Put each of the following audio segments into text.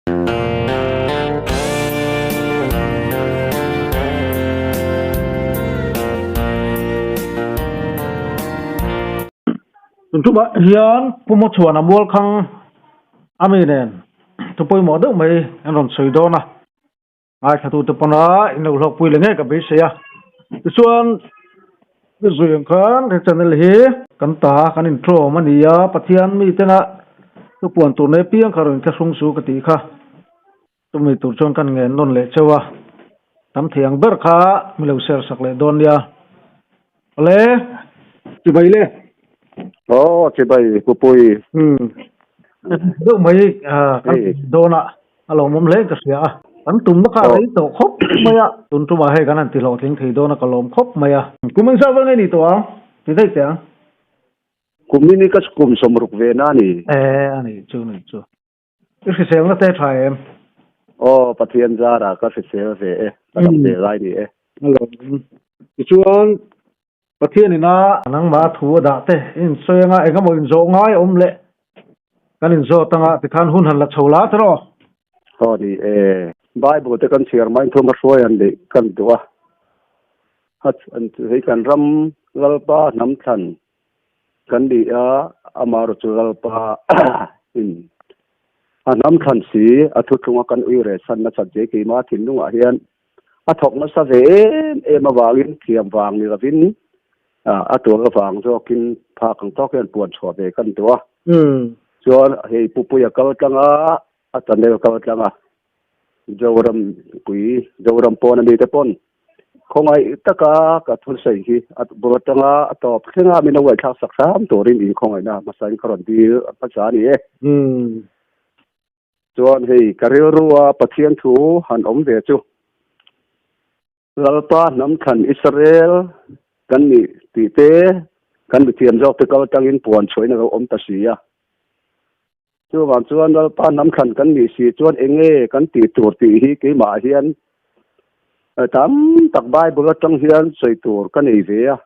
Tun tumah hian Pu Mawchhuana Mualkhang a mi nen thu pawimawh deuh mai an rawn sawi dawn a, ngaithlatute pawna in lo hlawkpui leh ngei ka beisei a. Tichuan zui ang khan he channel hi kan ta kan intawm a ni a, Pathian mitena thupuan tur nei piang kha rawn inthlahrung su ka tih kha. Chumi tur chuan kan ngen nawn leh cheu a, tam thei ang ber kha mi lo share sak leh dawn nia. Awle, chibai le. Aw, chibai Pupui. Umm, deuh mai kan dawn a, a lawmawm hle ka hria a. Kan tumna kha a rei tawh khawp mai a, tun tumah hei kan han ti hlawhtling thei dawn a ka lawm khawp mai a. Kum engzah vel nge ni tawh ang? Ti daih teh ang. Kum hi ni ka kum 60 ve na a ni. E, a nih chu, nih chu. I hriselna te tha em? Aw, Pathian zara ka hrisel ve e, ka dam ve lai ni e. Alawm. Tichuan, Pathian ina nangmah thu a dah te i insawi anga eng emaw inzawh ngai a awm leh kan inzawt anga tikhan hun han la chho la tiraw? Aw ni e. Bible te kan chhiar mai thum a hruai an neih kan duh a. Hei kan ram Lalpa hnam thlan Kan ni a, amaherawhchu chu Lalpa in a hnam thlan si, a thuthlunga kan ui reh chhan nasat zia keimah thinlungah hian a thawk nasa ve em em avangin thiam vang ni lovin a tual avang zawkin phak ang tawk hian puan chhuah ve kan duh a. Chuan hei Pupuia kal tlang a, a channel kal tlang a, Zoram pui, Zoram pawn ami te pawn khawngaih taka ka thusawi hi a bul atanga a tawp thlenga min lo ngaihthlak sak hram turin in khawngaihna hmasa in ka rawn dil hmasa a ni e. Chuan hei ka rilrua Pathian thu han awm ve chu Lalpa hnam thlan Israel kan nih tih te kan mithiam zawk te kal tangin puan chhuahin a lo awm ta si a. Chuvang chuan Lalpa hnam thlan kan nih si chuan eng nge kan tih tur tih hi keimah hian tam tak Bible atang hian sawi tur ka nei ve a.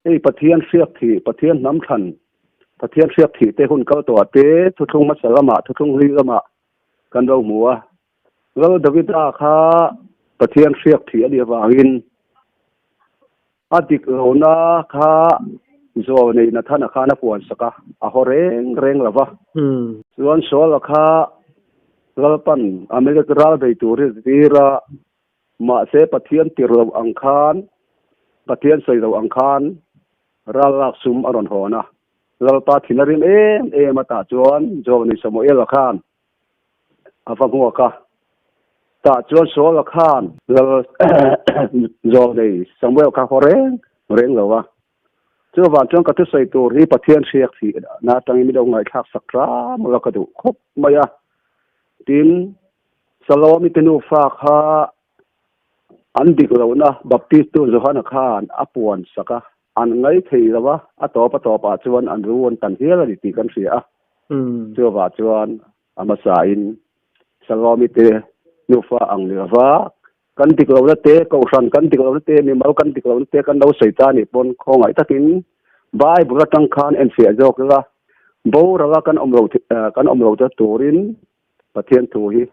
Hei Pathian hriak thih, Pathian hnam thlan, Pathian hriak thih te hun kal tawh ah te thuthlung hmasa lamah, thuthlung hlui lamah kan lo hmu a. Lal Davida kha Pathian hriak thih a nih avangin A dik lohna kha Zawh nei Nathana khan a puan sak a, a haw reng reng lo va. Chuan Saula kha Lalpan Amalek ral bei turin a tir a, mahse Pathian tir loh ang khan, Pathian sawi loh ang khan ral lak sum a rawn hawn a. Lalpa thin a rim em em a tah chuan Zawh nei Samuela khan a va hmuak a. Tah chuan Saula khan Lal Zawlnei Samuel kha haw reng reng lo a. Chuvang chuan ka thusawi tur hi Pathian hriak thih na atangin min lo ngaihthlak sak hram ula ka duh khawp mai a. Tin, Salomi te nufa kha an dik lohna Baptistu Johana khan a puan sak a, an ngai thei lo a, a tawp a tawpah chuan an ru an tan hial a ni tih kan hria a. Chuvah chuan a hmasain Salomi te nufa ang ni lova kan dik lohna te, kohhran kan dik lohna te, mimal kan dik lohna te kan lo sawi ta a nih pawn khawngaih takin Bible atang khan enfiah zawk ila borala kan awm lo kan awm lo ta turin Pathian thu hi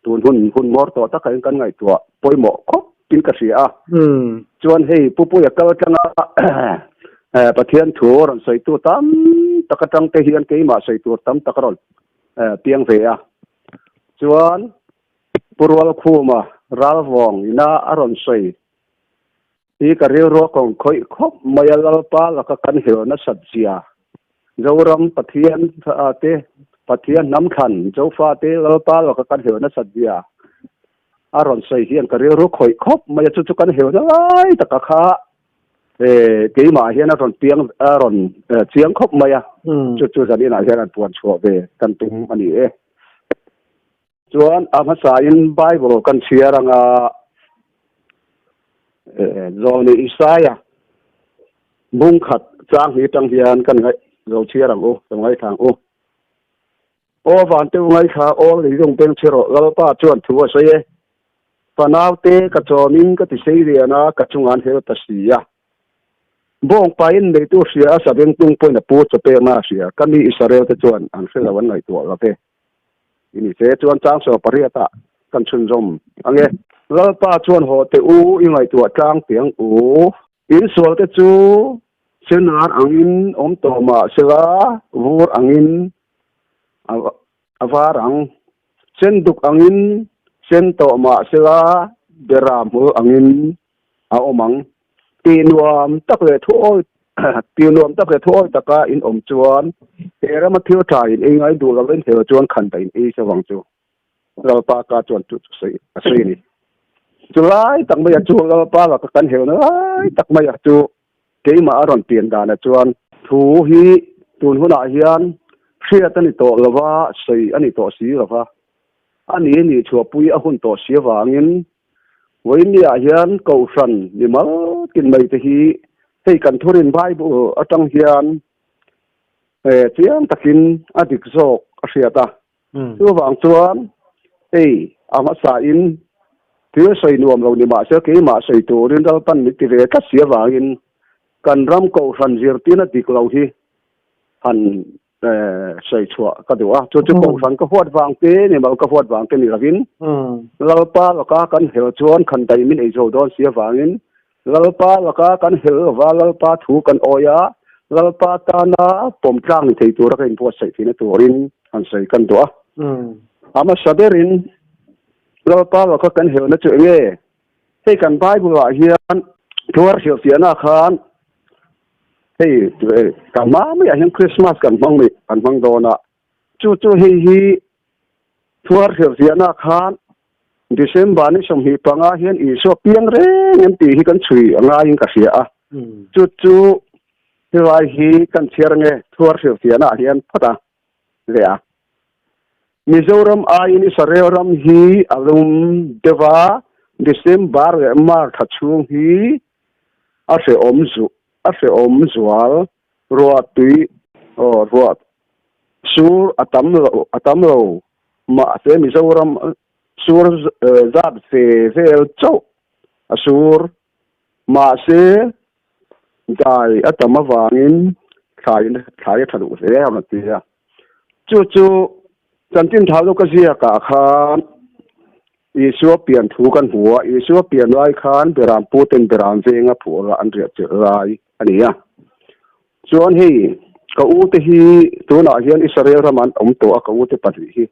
Tun hun hun hmawr tawh takah hian kan ngaihtuah pawimawh khawp in ka hria a. Chuan hei Pupuia kal atanga Pathian thu rawn sawitu tam tak atang te hian keimah sawi tur tam tak a rawn piang ve a. Chuan Pu Rualkhuma Ralvawng ina a rawn sawi hi ka rilru a kawng khawih khawp mai a, Lalpa laka kan hel nasat zia Zoram Pathian te Pathian hnam thlan Zofa te Lalpa laka kan hel nasat zia a rawn sawi hian ka rilru khawih khawp mai a, chu chu kan helna lai taka kha keimah hian a rawn piang a rawn chiang khawp mai a, chu chu zaninah hian an puan chhuah ve kan tum a ni e. Chuan a hmasain Bible kan chhiar anga Zawlni Isaia bung khat chang hi tang hian kan ngaih zo chhiar ang u, kan ngaithla ang u. Aw vante u ngaithla, aw leilung beng chhe rawh, Lalpa chuan thu a sawi e. Fanaute ka chawmin ka ti sei lian a, ka chungah an hel ta si a. Bawngpain neitu hria a, sabengtung pawhin a pu chawpekna a hria, ka mi Israel te chuan an hre lo an ngaihtuah lo ve. I ni se chuan chang saw pariatah kan chhunzawm ang e. Lalpa chuan haw teh u, i ngaihtuah tlang piang u. In sualte chu senar angin awm tawh mah sela, vur angin a var ang. Sen duk angin sen tawh mah sela, bera hmul angin a awm ang. Tih nuam tak leh thu awi tih nuam tak leh thu awi taka in awm chuan he rama thil tha in ei ngai duh lo in hel chuan khan ta in ei sa vang chu Lalpa ka chuan chu sawi a sawi a ni. Chu lai tak mai a chu Lalpa laka kan helna lai tak mai a chu keimah a rawn pian danah chuan thu hi tun hunah hian hriat a ni tawh lo va, sawi a ni tawh si lo va, a ni nih chhuahpui a hun tawh si avangin Vawinia hian Kohhran mimal tin mai te hi hei kan thurin Bible atang hian chiang takin a dik zawk a hriat a. Chuvang chuan hei a hmasain thil sawi nuam lo ni mahse keimah sawi turin Lalpan min ti ve tlat si avangin kan ram Kohhran zirtirna dik lo hi han sawi chhuah ka duh a, chu chu Kohhran ka huat vang te ni mal ka huat vang te ni lovin Lalpa laka kan hel chuan khan daih min ei zo dawn si avangin Lalpa laka kan hel lova Lalpa thu kan awi a, Lalpa tana pawm tlang ni thei tura ka inbuatsaih theihna turin han sawi kan duh a. A hmasa berin Lalpa laka kan helna chu enge? Hei kan Bible ah hian thuar hrilhfiahna khan Hei ka hma maiah hian Christmas kan hmang mai kan hmang dawn a, chu chu hei hi thuar hrilhfiahna khan December ni 25 hian Isua piang reng em tih hi kan chhui a ngaiin ka hria a, chu chu helai hi kan chhiar ange thuar hrilhfiahna ah hian phawt a leh a. Mizoram aiin Israel ram hi a lum deuh a, December leh March thla chhung hi a hrehawm zu a hrehawm zual ruah tui aw ruah sur a tam lo a tam lo mahse Mizoram sur zat ve vel chauh a sur mahse dai a tam avangin thlai thlai a tha duh hle a rawn ti a chu chu chanchin tha luka ziakah khan Isua pian thu kan hmu a, Isua pian lai khan Beram puten Beram venga phuah an riah chilh lai a ni a. Chuan hei ka u te hi tunah hian Israel ramah an awm tawh a, ka u te pahnih hi.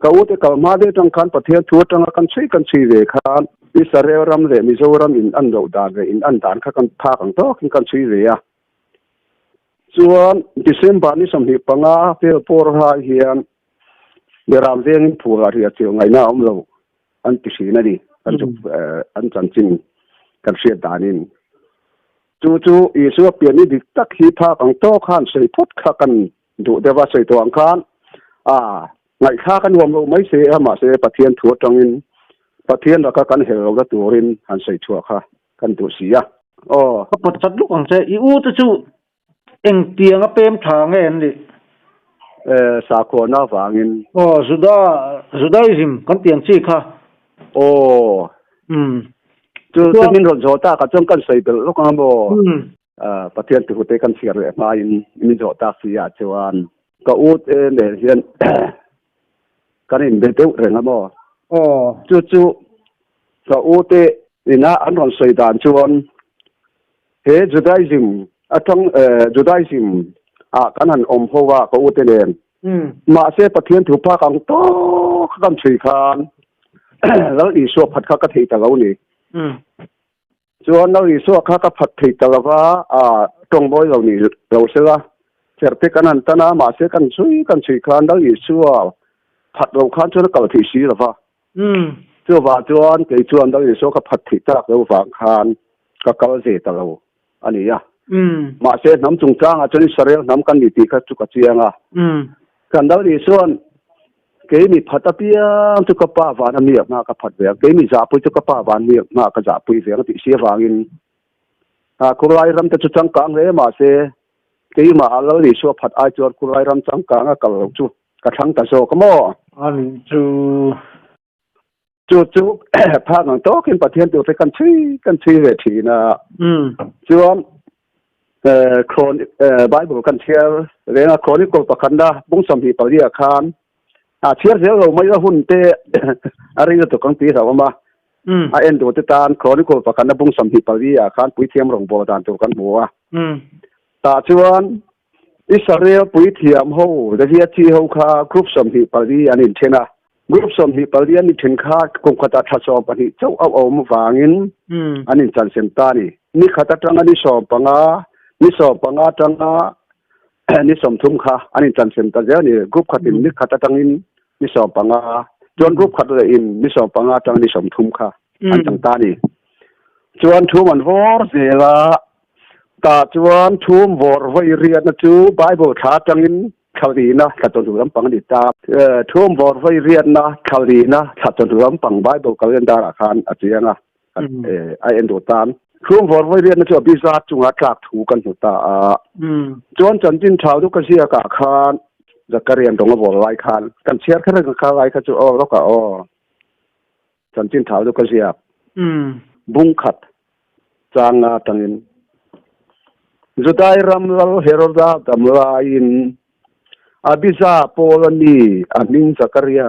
Ka u te kal hma deuh atang khan Pathian thu atanga kan chhui kan chhui ve khan Israel ram leh Mizoram in an loh dan leh in an dan kha kan phak ang tawkin kan chhui ve a. Chuan December ni 25 vel pawr lai hian Beram vengin phurah riah chilh ngaihna a awm lo an ti hrin a ni, kan chu an chanchin kan hriat danin. Chu chu Isua pianni dik tak hi phak ang tawk khan sawi phawt kha kan duh deuh a, sawi tawh ang khan a ngaihthlak a nuam lo mai se a, mahse Pathian thu atangin Pathian laka kan hel lohna turin han sawi chhuah kha kan duh si a. Aw. Ka pawt chat luk ang che, i u te chu Engtiang a pem tha nge an nih? Eh, sakhuana avangin. Aw, Juda, Judaism kan tih ang chi kha. Aw. Umm. Chu chu min rawn zawh tak ah chuan kan sawi belh lawk ang maw? Umm. Ah, Pathian tihute kan chhiar leh hmain min zawh tak si ah chuan ka u te nen hian kan inbe deuh reng a maw? Aw. Chu chu ka u te ina an rawn sawi dan chuan He Judaism atang Judaism ah kan han awm ho a ka ute nen. Mahse Pathian thu phak ang tawk kan chhui khan Lal Isua phat kha ka thei ta lo ni. Chuan Lal Isua kha ka phat thei ta lova a tawngbawi lo ni lo sela cherte kan han tan a mahse kan chhui kan chhui khan Lal Isua phat lo khan chuan a kal theih si lova. Chuvang chuan kei chuan Lal Isua ka phat theih tak lo vang khan ka kal ve ta lo a ni a. Mahse hnam chungchangah chuan Israel hnam kan ni tih kha chu ka chiang a. Kan Lal Isua'n kei mi phat apiang chu ka pa van a miak hma ka phat ve ang, kei mi zahpui chu ka pa van miak hma ka zahpui ve ang tih si avangin Khurlai ram te chu changkang hle mahse keimah Lal Isua phat ai chuan Khurlai ram changkang a kal lo chu ka thlang ta zawk a maw? A nih chu. Chu chu phak ang tawkin Pathian tur te kan chhui kan chhui ve thin a. Chuan Bible kan chhiar reng a Chronicle pakhatna bung 24 ah khan. A chhiar zel lo mai a hun te a rei lutuk ang tih hlauhawm a. A en duh te tan Chronicle pakhatna bung 24 ah khan puithiam rawngbâwl dan tur kan hmu a. Tah chuan Israel puithiam ho Levia chi ho kha group 24 an inthen a. Group 24 an inthen kha kum khatah thla 12 chauh a awm avangin an inchansen ta a ni. Ni khat atanga ni 15, ni 15 atanga ni 30 kha an inchansen ta zel a ni. Group khatin ni khat atangin ni 15, chuan group khat lehin ni 15 atanga ni 30 kha an chang ta a ni. Chuan thum an vawr zel a, tah chuan thum vawr vawi riatna chu Bible thla atangin thla lina thla chawhnu lampang a ni ta. Thum vawr vawi riatna thla lina thla chawhnu lampang Bible calendar ah khan a chiang a. A en duh tan. Thum vawr vawi riatna chu a biza chunga tlak thu kan hmu ta a. Chuan chanchin thau chu ka ziakah khan Zakarian rawng a vawl lai khan kan chhiar kher reng kha lai kha chu aw rawk a aw. Chanchin thau chu ka ziak. Bung khat chang nga atangin Judai ram lal Heroda dam laiin Abija pawl a ni a hming Zakaria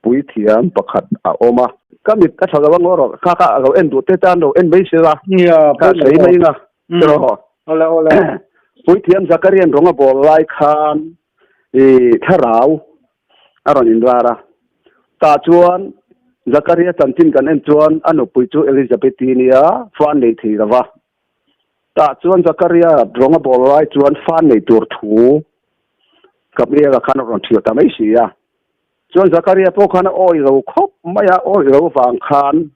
puithiam pakhat a awm a. Ka mit a tha lo a ngaw rawh, kha kha a lo en duh te tan lo en mai sela, ka sawi mai anga tiraw. Puithiam Zakarian rawng a bawl lai khan i thlarau a rawn inlar a. Tah chuan Zakaria chanchin kan en chuan a nupui chu Elizabeth-i nia fa nei thei lo va. Tah chuan Zakaria rawng a bawl lai chuan fa nei tur thu Gabriel-a khan a rawn thial ta mai si a. Chuan Zakaria pawh khan a awih lo khawp mai a, awih lo vang khan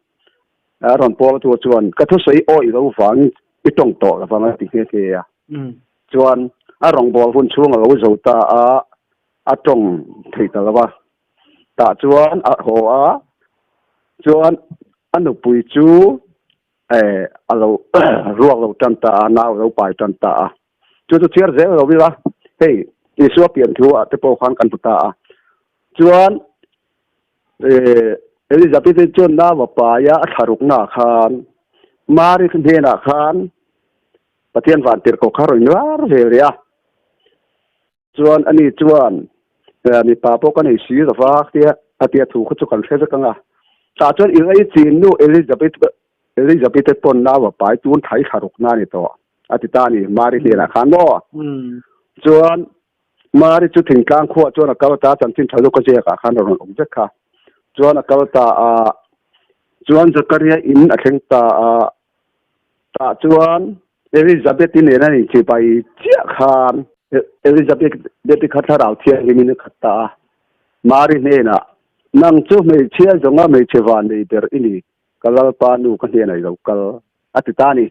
a rawn pawl tu chuan ka thusawi awih lo vang i tawng tawh lo vang a ti nghe nghe a. Chuan a rawngbâwl hun chhung a lo zo ta a, a tawng thei ta lo a. Tah chuan a haw a, chuan a nupui chu a lo ruak lo tan ta a, nau a lo pai tan ta a. Chu chu chhiar zel lo ila, hei Isua pian thu ah te pawh khan kan hmu ta a. Chuan Elizabeth-i chuan nau a pai a, a thla ruknaah khan Mari hnenah khan Pathian vantirhkoh kha rawn lar ve leh a. Chuan ani chuan mipa pawh ka nei si lo va tia a tia thu kha chu kan hre vek ang a. Tah chuan i lei chin nu Elizabeth Elizabeth pawn nau a pai tun thai thla rukna a ni tawh a ti ta a ni Mari hnenah khan maw. Chuan Mari chu thingtlang khuaah chuan a kal ta chanchin tha luka ziakah khan a rawn awm vek kha. Chuan a kal ta a, chuan Zakaria in a thleng ta a, tah chuan Elizabeth-i nena an inchibai chiah khan Elizabeth-i kha thlarau thianghlimin a khat ta a, Mari hnenah, Nang chu hmeichhia zawnga hmeichhe van nei ber i ni, ka Lalpa nu ka hnenah i lo kal, a ti ta a ni.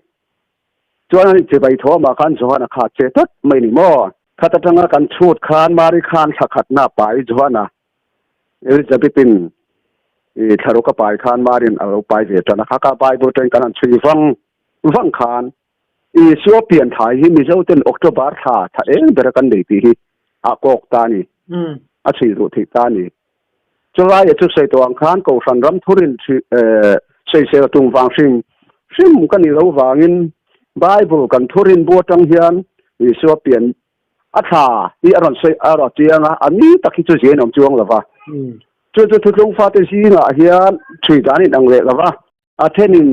Chuan an inchibai thawmah khan Johana kha a che tlat mai ni maw? Khat atanga kan chhut khan Mari khan thla khatna pai Johana Elizabeth-in i thlaruk a pai khan Marin a lo pai ve tan a, kha kha Bible atangin kan han chhui vang vang khan Isua pian thai hi Mizo ten October thla tha eng bera kan nei tih hi a kawk ta a ni, a chhui duh theih ta a ni. Chulai a chu sawi tawh ang khan Kohhran ram thurin sawisel tum vang hrim hrim ka nih loh vangin Bible kan thurin bu atang hian Isua pian a thla hi a rawn sawi a rawn chiang a, a ni tak hi chu ziain awm chuang lo va. Chu chu thutlung fate zingah hian chhui dan in ang leh lo va, a thenin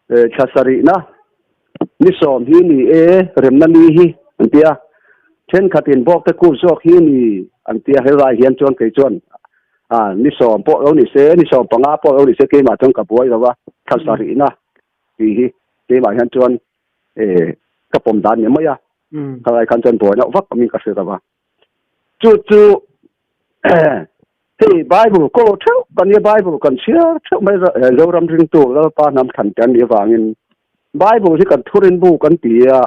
thla sarihna ni sawm hi ni e, remna ni hi an ti a, thenkhatin bawkte kup zawk hi ni an ti a, helai hian chuan kei chuan a ni sawm pawh lo ni se, ni sawm panga pawh lo ni se keimah chuan ka buai lo va, thla sarihna tih hi keimah hian chuan ka pawm dan ni mai a. Khalai khan chuan buai loh vak awmin ka hre lo va. Chu chu hei Bible kaw theuh kan nia Bible kan chhiar theuh mai Zoram ringtu Lalpa hnam thlan te an nih avangin Bible hi kan thurin bu kan ti a,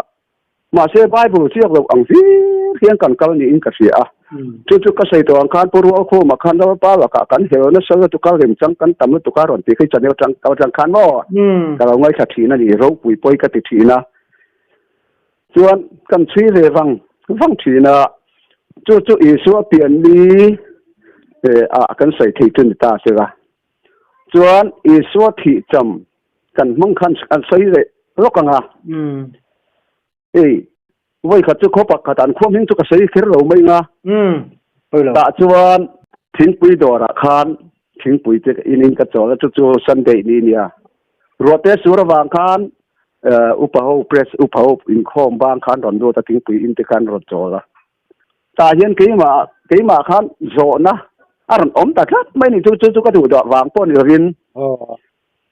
mahse Bible chiak loh ang hlir hian kan kal niin ka hria a. Chu chu ka sawi tawh ang khan Pu Rualkhuma khan Lalpa lakah kan hel nasa lutuk a, rimchang kan tam lutuk a rawn ti khi channel tang kal tang khan maw ka lo ngaithla thin a ni, ropui pawi ka ti thin a. Chuan kan chhui ve vang vang thin a, chu chu Isua pian ni ah kan sawi thei chu ni ta se la. Chuan Isua thih cham kan hmang khan an sawi leh lawk ang a. Hei vawi khat chu khaw pakhat an khuam hming chu ka sawi kher lo mai ang a. Tah chuan. Thingpui dawrah khan thingpui te ka in in ka chawl a, chu chu Sunday ni nia. Ruahte sur avang khan upa ho press upa ho inkhawm bang khan rawn lut a thingpui in te khan rawn chawl a. Tah hian keimah keimah khan zawhna a rawn awm ta tlat mai ni chu chu chu ka duh duah vang pawh ni lovin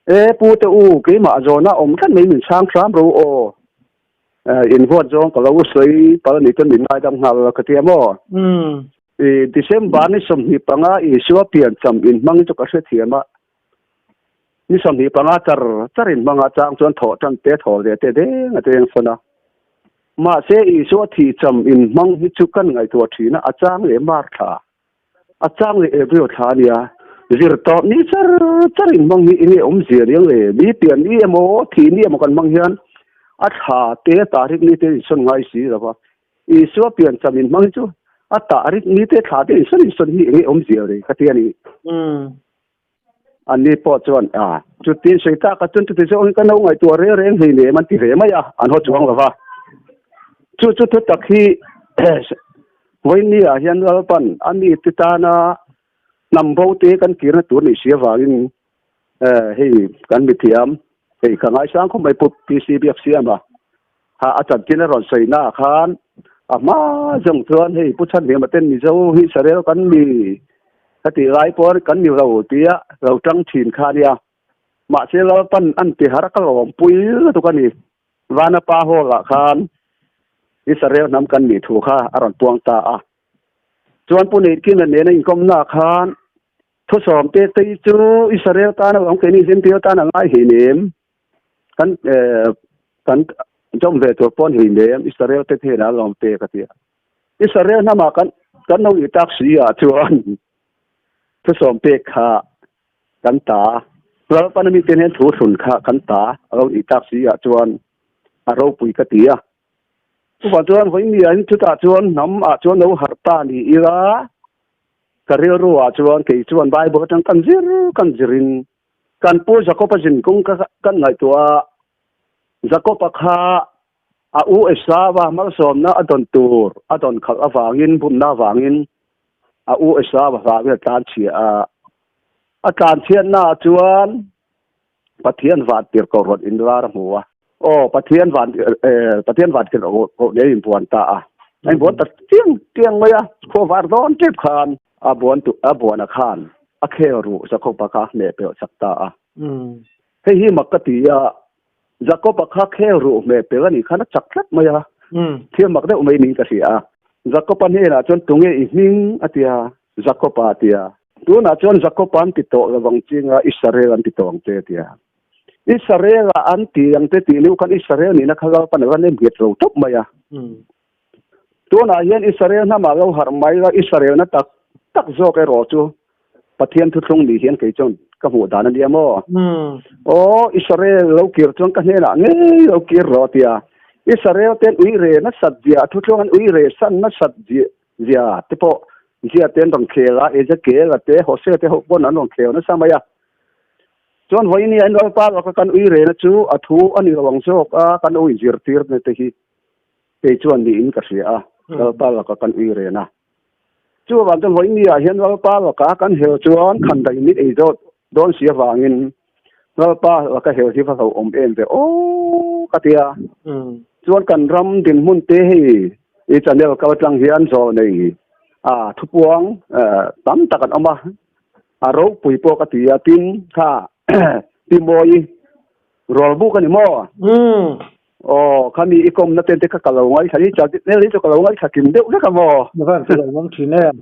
e pu te u keimah zawhna awm tlat mai min chhang hram ro aw. In huat zawng ka lo sawi pal ni chuan min ngaidam nghal lo ka tia maw? I December ni 25 Isua piancham in hmang chu ka hrethiam a, ni 25 char char in hmang a chang chuan thawh tan te thaw ve te deng a deng sawn a. Mahse Isua thihcham in hmang hi chu kan ngaihtuah thin a, a chang leh Mar thla A chang leh April thla a nia. Zir tawh ni char char in hmang hi enge awmzia liang le? Mi pian ni emaw thih ni emaw kan hmang hian a thla te a tahrik ni te insawn ngai si lo va. Isua pian cham in hmang hi chu a tahrik ni te thla te insawn insawn hi enge awmzia le ka ti a ni. Anni pawh chuan a chutin sawi tak a chuan chuti zawng hi ka no ngaihtuah reng reng hei nem an ti ve mai a, an haw chuang lo va. Chu chu thutak hi vawinia hian Lalpan a mi te tana hnam bo te kan kirna tur nih si avangin hei kan mithiam hei ka ngaisang khawp mai Pu PC Biaksiama ha a chanchin a rawn sawi naah khan a hma zawng chuan hei Pu Chhanhima ten Mizo hi Sarel kan ni ka tih lai pawh kan ni lo tia lo tang thin kha ania. Mahse Lalpan an ti har ka lawmpui lutuk a ni. Vanapa Hall ah khan Israel hnam kan nih thu kha a rawn puang ta a. Chuan Pu Neihkima nena inkawmna khan thusawm te tei chu Israel tana awm keini Zimtir tan a ngai hleinem. Kan kan jawm ve tur pawn hei nem Israel te hnenah an lawm pek a ti a. Israel hnamah kan kan lo ih tak si ah chuan thusawm pek kha kan ta Lalpan a mite hian thu thlun kha kan ta a lo ih tak si ah chuan a ropui ka ti a. Chuvang chuan vawiin ah hian chutah chuan hnam ah chuan lo harh ta ni ila ka rilru ah chuan kei chuan Bible atang kan zir kan zirin Kan pu Jakob-a zin kawng ka kan ngaihtuah a, Jakob-a kha a u Esau-a malsawmna a dawn tur a dawn khalh avangin, bumna avangin a u Esau-a hlauhin a tlanchhia a. A tlanchhiatnaah chuan Pathian vantirhkoh rawn inlar a hmu a. Aw, Pathian van Pathian vantirhkoh nen a inbuan ta a. A inbuan ta tiang tiang mai a, khua var dawn tep khan a buan tu a buana khan a khel ruh Jakob-a kha hmeh pelh chak ta a. Hei hi mak ka ti a, Jakob-a kha khel ruh hmeh pelh a nih khan a chak tlat mai a, thil mak deuh mai niin ka hria a. Jakob-a hnenah chuan tunge i hming a ti a, Jakob-a a ti a. Tunah chuan Jakob-a an ti tawh lo ang chinga Israel an ti tawh ang che a ti a. Israel-a an ti ang te tih leu khan Israel nihna kha Lalpan a va nem nghet ro tawp mai a. Tunah hian Israel hnamah lo harh mai la, Israelna tak tak zawk erawh chu Pathian thuthlung ni hian kei chuan ka hmuh dan a nia maw? Aw, Israel lo kir chuan ka hnenah ngei lo kir rawh a ti a. Israel ten ui re nasat zia, thuthlung an ui re san nasat zia te pawh zia te an rawn khel a, Ezekiel-a te, Hosea te ho pawn an rawn khel nasa mai a. Chuan vawiin hi an Lalpa laka kan ui rena chu a thu a ni lo ang zawk a, kan lo inzirtirna te hi kei chuan niin ka hria a, Lalpa laka kan ui rena. Chuvang chuan vawiin niah hian Lalpa laka kan hel chuan khan daih min ei dawt dawn si avangin Lalpa laka hel hi va hlauhawm em ve aw ka ti a. Chuan kan ram dinhmun te hei i channel kal atang hian zawl nei a thupuang tam tak an awm a. A ropui pawh ka ti a, tin kha Pi Mawi rual buk a ni maw? Aw, kha mi i kawmna ten te kha ka lo ngaithla hi, chal nel hi chu ka lo ngaithla kim deuh vek a maw? Ni van chu lo ngam thin em?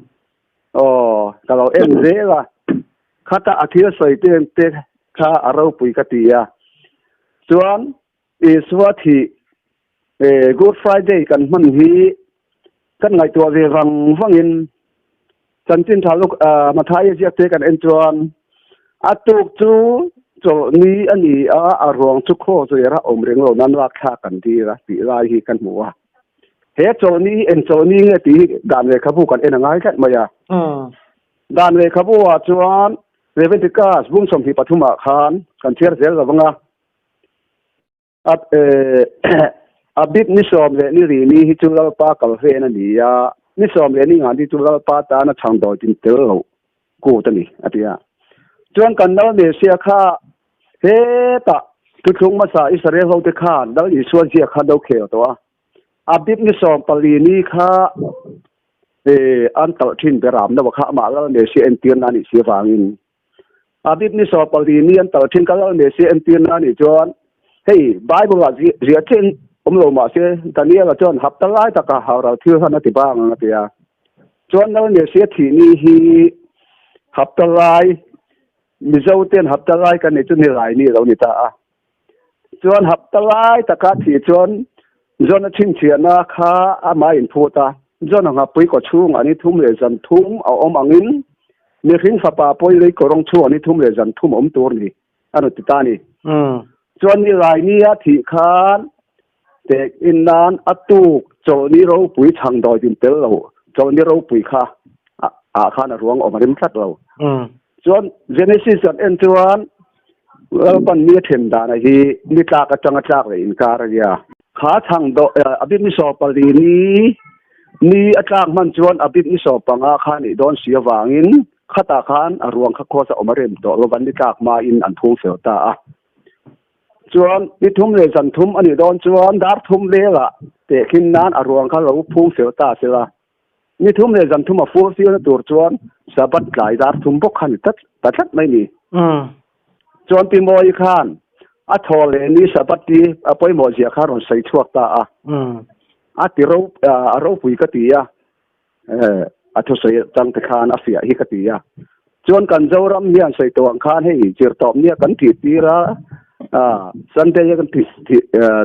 Aw, ka lo en zel a, khata a thil sawi ten te kha a ropui ka ti a, chuan Isua thih Good Friday kan hman hi kan ngaihtuah ve vang vangin chanchin tha luk Mathaia ziak te kan en chuan a tuk chu chawlhni a ni a, a ruang chu khaw zawira awm reng lo nan lak thlak kan dir a tih lai hi kan hmu a. He chawlhni hi eng chawlhni nge tih hi dan lehkhabu kan en a ngai tlat mai a. Dan lehkhabu ah chuan Leviticus bung 23 ah khan kan chhiar zel lo vang a. A bik ni 14 ni hi chu Lalpa kal hlen a ni a, ni 14 ni chu Lalpa tana chhang dawi tin tel lo. kut a ni, a ti a. Chuan kan Lal Mesia kha hetah thuthlung hmasa Israel hote khan Lal Isua ziak kha an lo khel tawh a. Abib ni 14 ni kha an talh thin ber am lo kha amah Lal Mesia entirna a nih si avangin Abib ni 14 ni an talh thin kha Lal Mesia entirna a nih chuan hei Bible ah ziah chiah in awm lo mah se Daniel-a chuan hapta lai taka haural thil han a ti bang ang a ti a. Chuan Lal Mesia thih ni hi hapta lai Mizo ten hapta lai kan nih chu ni lai ni a lo ni ta a. Chuan hapta lai taka thih chuan John-a chhinchhiahna kha amah a inphut a. John-a nghapui kaw chhungah ni thum leh zan thum a awm angin mihring fapa pawi lei kawrawng chhungah ni thum leh zan thum a awm tur ni a rawn ti ta a ni. Chuan ni lai nia thih khan tek in nan a tuk chawlhni ropui chhang dawi din tel lo, chawlhni ropui kha ah khan a ruang awm a rim tlat lo. Chuan Genesis kan en chuan Lalpan ni a then dana hi ni tlak atanga tlak leh inkar a nia. Kha chhang dawh Abib ni 14 ni ni a tlak hman chuan Abib ni 15 kha nih dawn si avangin khatah khan a ruang kha khuasa awm a rem tawh lo van ni tlak hmain an phung fel ta a. Chuan ni thum leh zan thum a nih dawn chuan dar thum velah tehkhin nan a ruang kha lo phung fel ta sela. Ni thum leh zan thum a fur fialna tur chuan Sabbath tlai dar thum bawk kha ni tlat ta tlat mai ni. Chuan Pi Mawi khan a thaw leh ni Sabbath hi a pawimawh zia kha rawn sawi chhuak ta a. A ti ro a ropui ka ti a, a thusawi atang te khan a fiah hi ka ti a. Chuan kan Zoram hian sawi tawh ang khan hei zirtawp nia kan tih tir a, Sunday a kan tih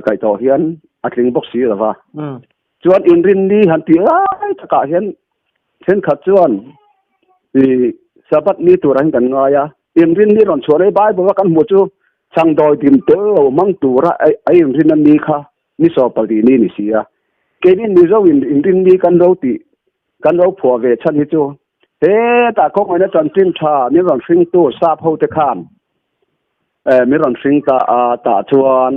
kaih tawh hian a tling bawk si lo va. Chuan inrinni han tih lai takah hian thenkhat chuan i Sabbath ni turah hian kan ngai a, inrinni rawn chhuah leh Bible a kan hmuh chu changdawi dim tel lo hmang tura a inrin a ni kha ni 14 ni ni si a. Keini Mizo in inrinni kan lo tih kan lo phuah ve chhan hi chu hetah kawngawina chanchin tha min rawn hringtu sap ho te khan min rawn hring ta a tah chuan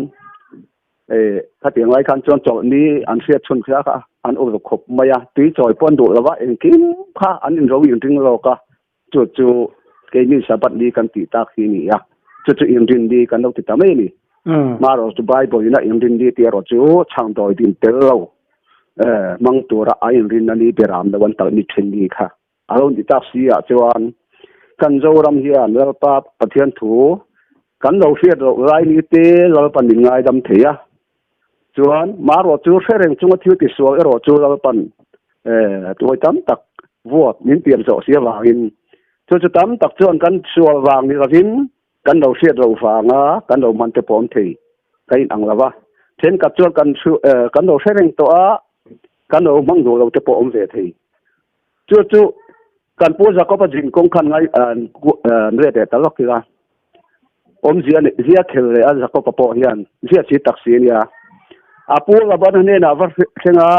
E, khatiang lai khan chuan chawlhni an hriat chhun kha kha an ur khawp mai a, tui chawi pawh an duh lo va, engkim kha an inro inring lawk a, chu chu keini Sabbath ni kan tih tak hi a ni a, chu chu inrin ni kan lo ti ta mai a ni. Marawh chu Bible in a inrin ni tih erawh chu chhangdawi din tel lo hmang tura a inrin a ni beram lo an talh ni thin ni kha a lo ni tak si ah chuan kan Zoram hian Lalpa Pathian thu Kan lo hriat loh lai ni te Lalpan min ngaidam thei a, chuan marawh chu hre reng chunga thil tisual erawh chu Lalpan tuai tam tak vuak min pian zawh si avangin chu chu tam tak chuan kan sual vang ni lovin kan lo hriat loh vanga kan lo hman te pawh awm thei ka inang lo va, thenkhat chuan kan kan lo hre reng tawh a, kan lo hmang duh lo te pawh awm ve thei. Chu chu kan pu Jakob-a zin kawng khan ngai an riat leh ta lawk ila. Awmzia nei zia khel leh a Jakob-a pawh hian zia si tak si a nia. A pu Laban-a hnenah va thleng a,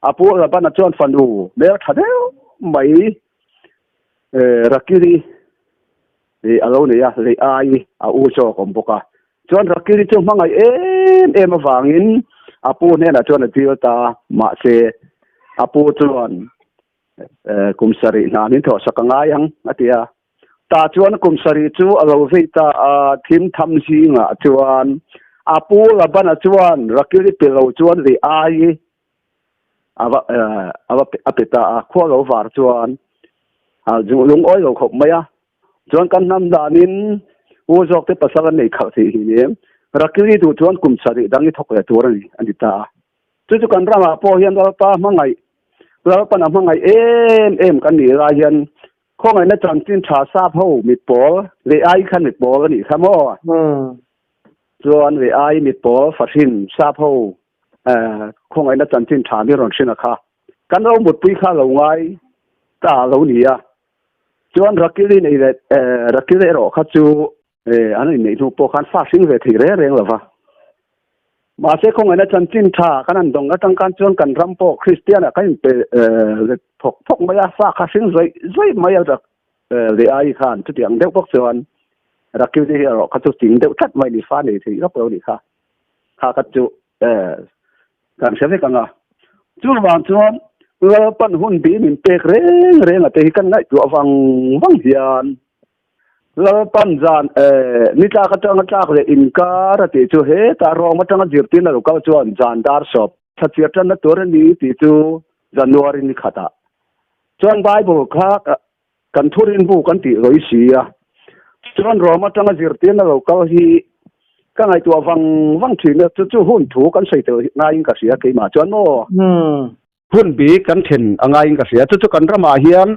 a pu Laban-a chuan fanu hmel tha deuh mai Rakili a lo nei a, lei ai a u zawk awm bawk a. Chuan Rakili chu hmangaih em em avangin a pu hnenah chuan a dil ta, mahse a pu chuan kum sarih hna min thawhsak a ngai ang a ti a. Tah chuan kum sarih chu a lo vei ta a, thim tham zingah chuan a pu Labana chuan Rakili pe lo chuan lei ai a va a va a pe ta a, khua lo var chuan a lungawi lo khawp mai a. Chuan kan hnam danin u zawk te pasal an nei khalh theih hi ni em? Rakili duh chuan kum sarih dang i thawk leh tur a ni, a ti ta a. Chu chu kan ramah pawh hian Lalpa hmangaih, Lalpan a hmangaih em em kan nih lai hian khawngaihna chanchin tha sap ho mit pawl leh ai khan mit pawl a nih kha maw? Chuan leh ai mit pawl fahrin sap ho khawngaihna chanchin tha mi rawn hrin a kha. Kan ro mutpui kha lo ngai ta lo ni a. Chuan Rakili nei leh Rakili erawh kha chu an inneih hnu pawh khan fa hring ve thei reng reng lo va. Mahse khawngaihna chanchin tha kan han dawng atang khan chuan kan ram pawh Kristian ah kan inpe let phawk phawk mai a, fa kha hring zawih zawih mai a rak leh ai khan chutiang deuh bawk chuan Rakili hi erawh kha chu ching deuh tlat mai ni fa nei thei lawk lo ni kha. Kha kha chu kan hre vek ang a. Chuvang chuan. Lalpan hun bi min pek reng reng a te hi kan ngaihtuah vang vang hian Lalpan zan ni tlak atanga tlak leh inkar a tih chu hetah Rome atanga zirtirna lo kal chuan zan dar sawp thlachiar tanna tur a ni tih chu January ni khatah chuan Bible kha kan thurin bu kan tih lawi si a. Chuan Rome atanga zirtirna lo kal hi ka ngaihtuah vang vang thin a, chu chu hun thu kan sawi tel ngaiin ka hria keimah chuan maw. Hun bik kan then a ngaiin ka hria, chu chu kan ramah hian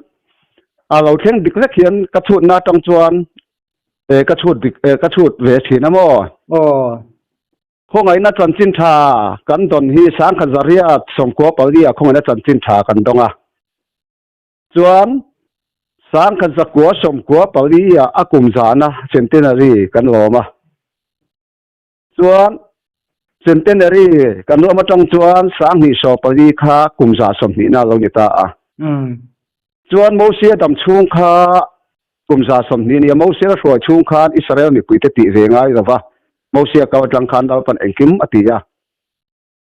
a lo thleng dik vek hian ka chhutna atang chuan ka chhut dik ka chhut ve thin a maw. Aw. Khawngaihna chanchin tha kan dawn hi Sangkhat Zariat sawmkua pali ah khawngaihna chanchin tha kan dawng a. Chuan Sangkhat zakua sawmkua pali ah a kum zana centenary kan lawm a. Chuan centenary kan lawm atang chuan Sanghnih saw pali kha kum za sawmhnihna a lo ni ta a. Chuan Mosia dam chhung kha kum za 20 a ni a, Mosia la hruai chhung khan Israel mipuite tih ve ngai lo va, Mosia kal atang khan Lalpan engkim a ti a.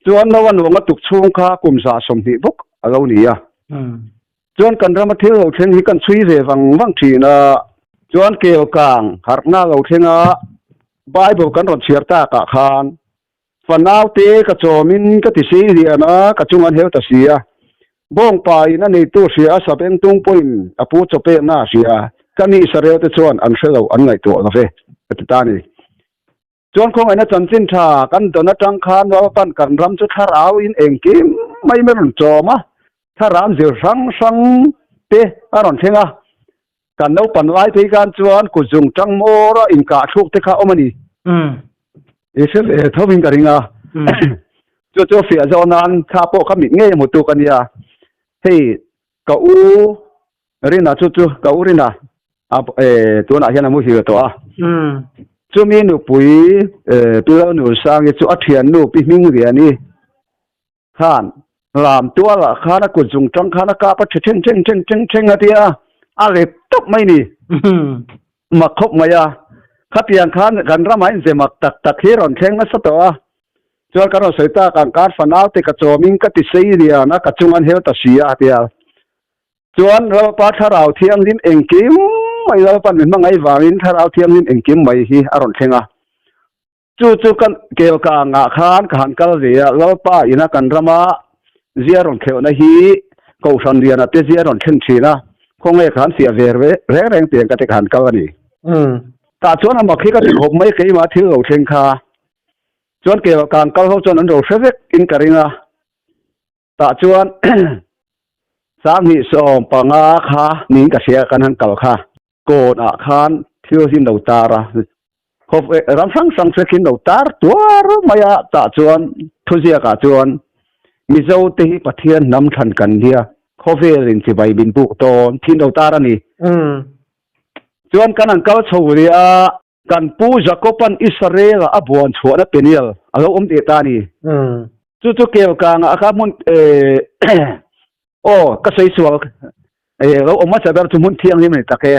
Chuan Noa nuang a tuk chhung kha kum 20 bawk a lo ni a. Chuan kan rama thil lo thleng hi kan chhui ve vang vang thin a. Chuan kel kang harhna lo thleng a, Bible kan rawn chhiar takah khan fanaute ka chawmin ka ti sei lian a, ka chung an hel ta si a. Bawngpa in a neitu hria a, sabeng tung pawhin a pu chaw pekna a hria. Ka ni Israel te chuan an hre lo, an ngaihtuah lo ve, a ti ta a ni. Chuan khawngaihna chanchin tha kan dawn atang khan Lalpan kan ram chu thlarau in engkim mai mai a rawn chawm a, thlarau zir hrang hrang te a rawn thleng a. Kan naupan lai phei khan chuan kutzung tang hmawr a inkah thluk te kha awm a ni. I hre ve tho in ka ring a. Chu chu fiah zawh nan kha pawh ka mit ngei a hmu tuk a nia. Hei ka u Rina chu chu ka u Rina a tunah hian a muhil tawh a. Chumi nupui Pi Lalnunsangi chu a thiannu Pi Hmingliani khan lam tualah khan a kut zung tang khan a kap a tha theng theng theng theng theng a tia a let tawp mai ni. Mak khawp mai a. Khatiang khan kan ramah inze mak tak tak hi rawn thleng nasa tawh a. Chuan kan rawn sawi tak ang khan fanaute ka chawmin ka ti sei lian a ka chung an hel ta si a tia. Chuan Lalpa Thlarau Thianghlim engkim mai Lalpan min hmangaih vangin Thlarau Thianghlim engkim mai hi a rawn thleng a. Chu chu kan kelkangah khan ka han kal ve a, Lalpa ina kan rama zia rawn kheuhna hi Kohhran liana te zia rawn thlen thin a, khawnge ka han fiah ve reng reng tiang ka ti ka han kal a ni. Tah chuan a mak hi ka ti khawp mai keimah thil lo thleng kha. Chuan kelkang kal ho chuan an ro hre vek in ka ring a. Tah chuan 2015 kha niin ka hria kan han kal kha. Kawn ah khan thil hi lo tar a, ram hrang hrang thil khi lo tar tuar mai a, tah chuan thuziak ah chuan Mizo te hi Pathian hnam thlan kan nia, khawvel in chibai min buk dawn thin lo tar a ni. Chuan kan han kal chho leh a. Kan pu Jakoban Israel-a a buan chhuahna Peniel a lo awm teh ta a ni. Chu chu kelkangah a kha hmun aw ka sawi sual lo awm hmasa ber chu hmun thianghlim a ni tak e,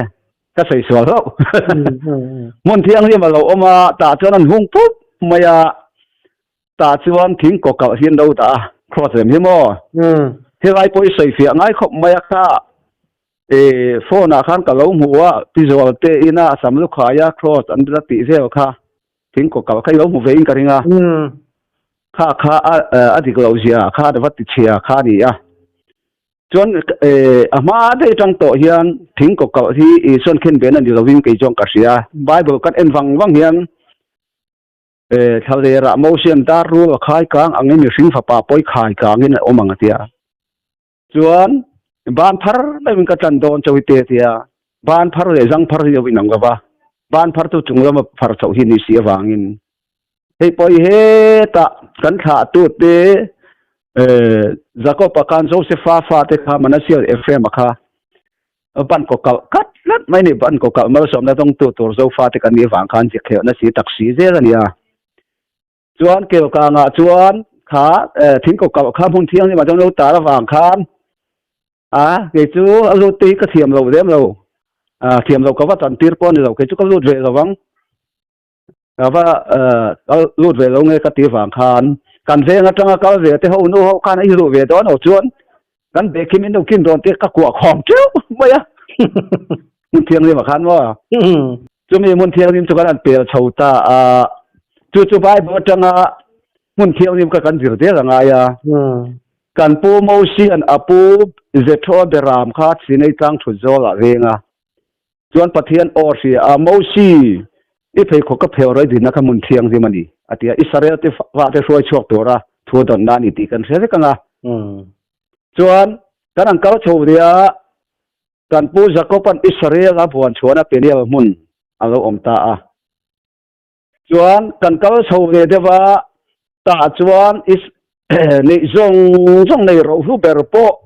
ka sawi sual hlauh. Hmun thianghlim a lo awm a, tah chuan an hung pup mai a, tah chuan thing kaw kalh hi an lo dah a, cross rem hi maw? Helai pawh i sawi fiah ngai khawp mai a kha. E phone ah khan ka lo hmu a, Pi Zual te ina a sam lu khai a cross an la tih vel kha thing kaw kal kha i lo hmu ve in ka ring a. Kha kha a dik loh zia kha a va ti chhia kha a ni a. Chuan a hma daih atang tawh hian thing kaw kal hi Isuan khen ve na ni lovin kei chuan ka hria. Bible kan en vang vang hian thlalerah Mosian dar rul a khai kang angin mihring fapa pawi khai kangin a awm ang a tia. Chuan ban phar deuhin ka tlan dawn chauh hi te tia ban phar leh zang phar hi a inang lo va, ban phar chu chung lama phar chauh hi ni si avangin hei pawh hi hetah kan thlahtute Jakob-a khan Josefa fate kha Manasseh leh Ephraim-a kha ban kaw kalh kat tlat mai a ni, ban kaw kalh malsawmna dawngtu tur Zofate kan nih avang khan zikhleuhna si tak si zel a ni a. Chuan kelkangah chuan kha thing kaw kalh kha hmun thianghlimah chuan lo tar avang khan a kei chu a lut te hi ka thiam lo lem lo a thiam lo ka va tan tir pawh a ni lo kei chu ka lut ve lo vang ka va ka lut ve lo nge ka ti vang khan kan veng atanga kal ve te ho nu ho khan a i luh ve dawn lo chuan. Kan bag hi min lo kin rawn tih ka kuah khawm teuh mai a. Hmun thianghlim ah khan maw? Chumi hmun thianghlim chu kan han pel chho ta a. Chu chu Bible atanga hmun thianghlim kha kan zir zel a ngai a. Kan pu Mosian a pu Jethro Beram kha Sinai tlang thut zawl ah veng a. Chuan Pathian aw hria a, Mosi, i pheikhawk ka pheu rai dinna kha hmun thianghlim a ni, a ti a. Israel te vahte hruai chhuak tura thu dawnna a ni tih kan hre vek ang a. Chuan kan an kal chho nia, kan pu Jakob-a'n Israel-a buan chhuahna Peniel hmun a lo awm ta a. Chuan kan kal chho ve deuh a, tah chuan neih zawng zawng nei rohlu ber pawh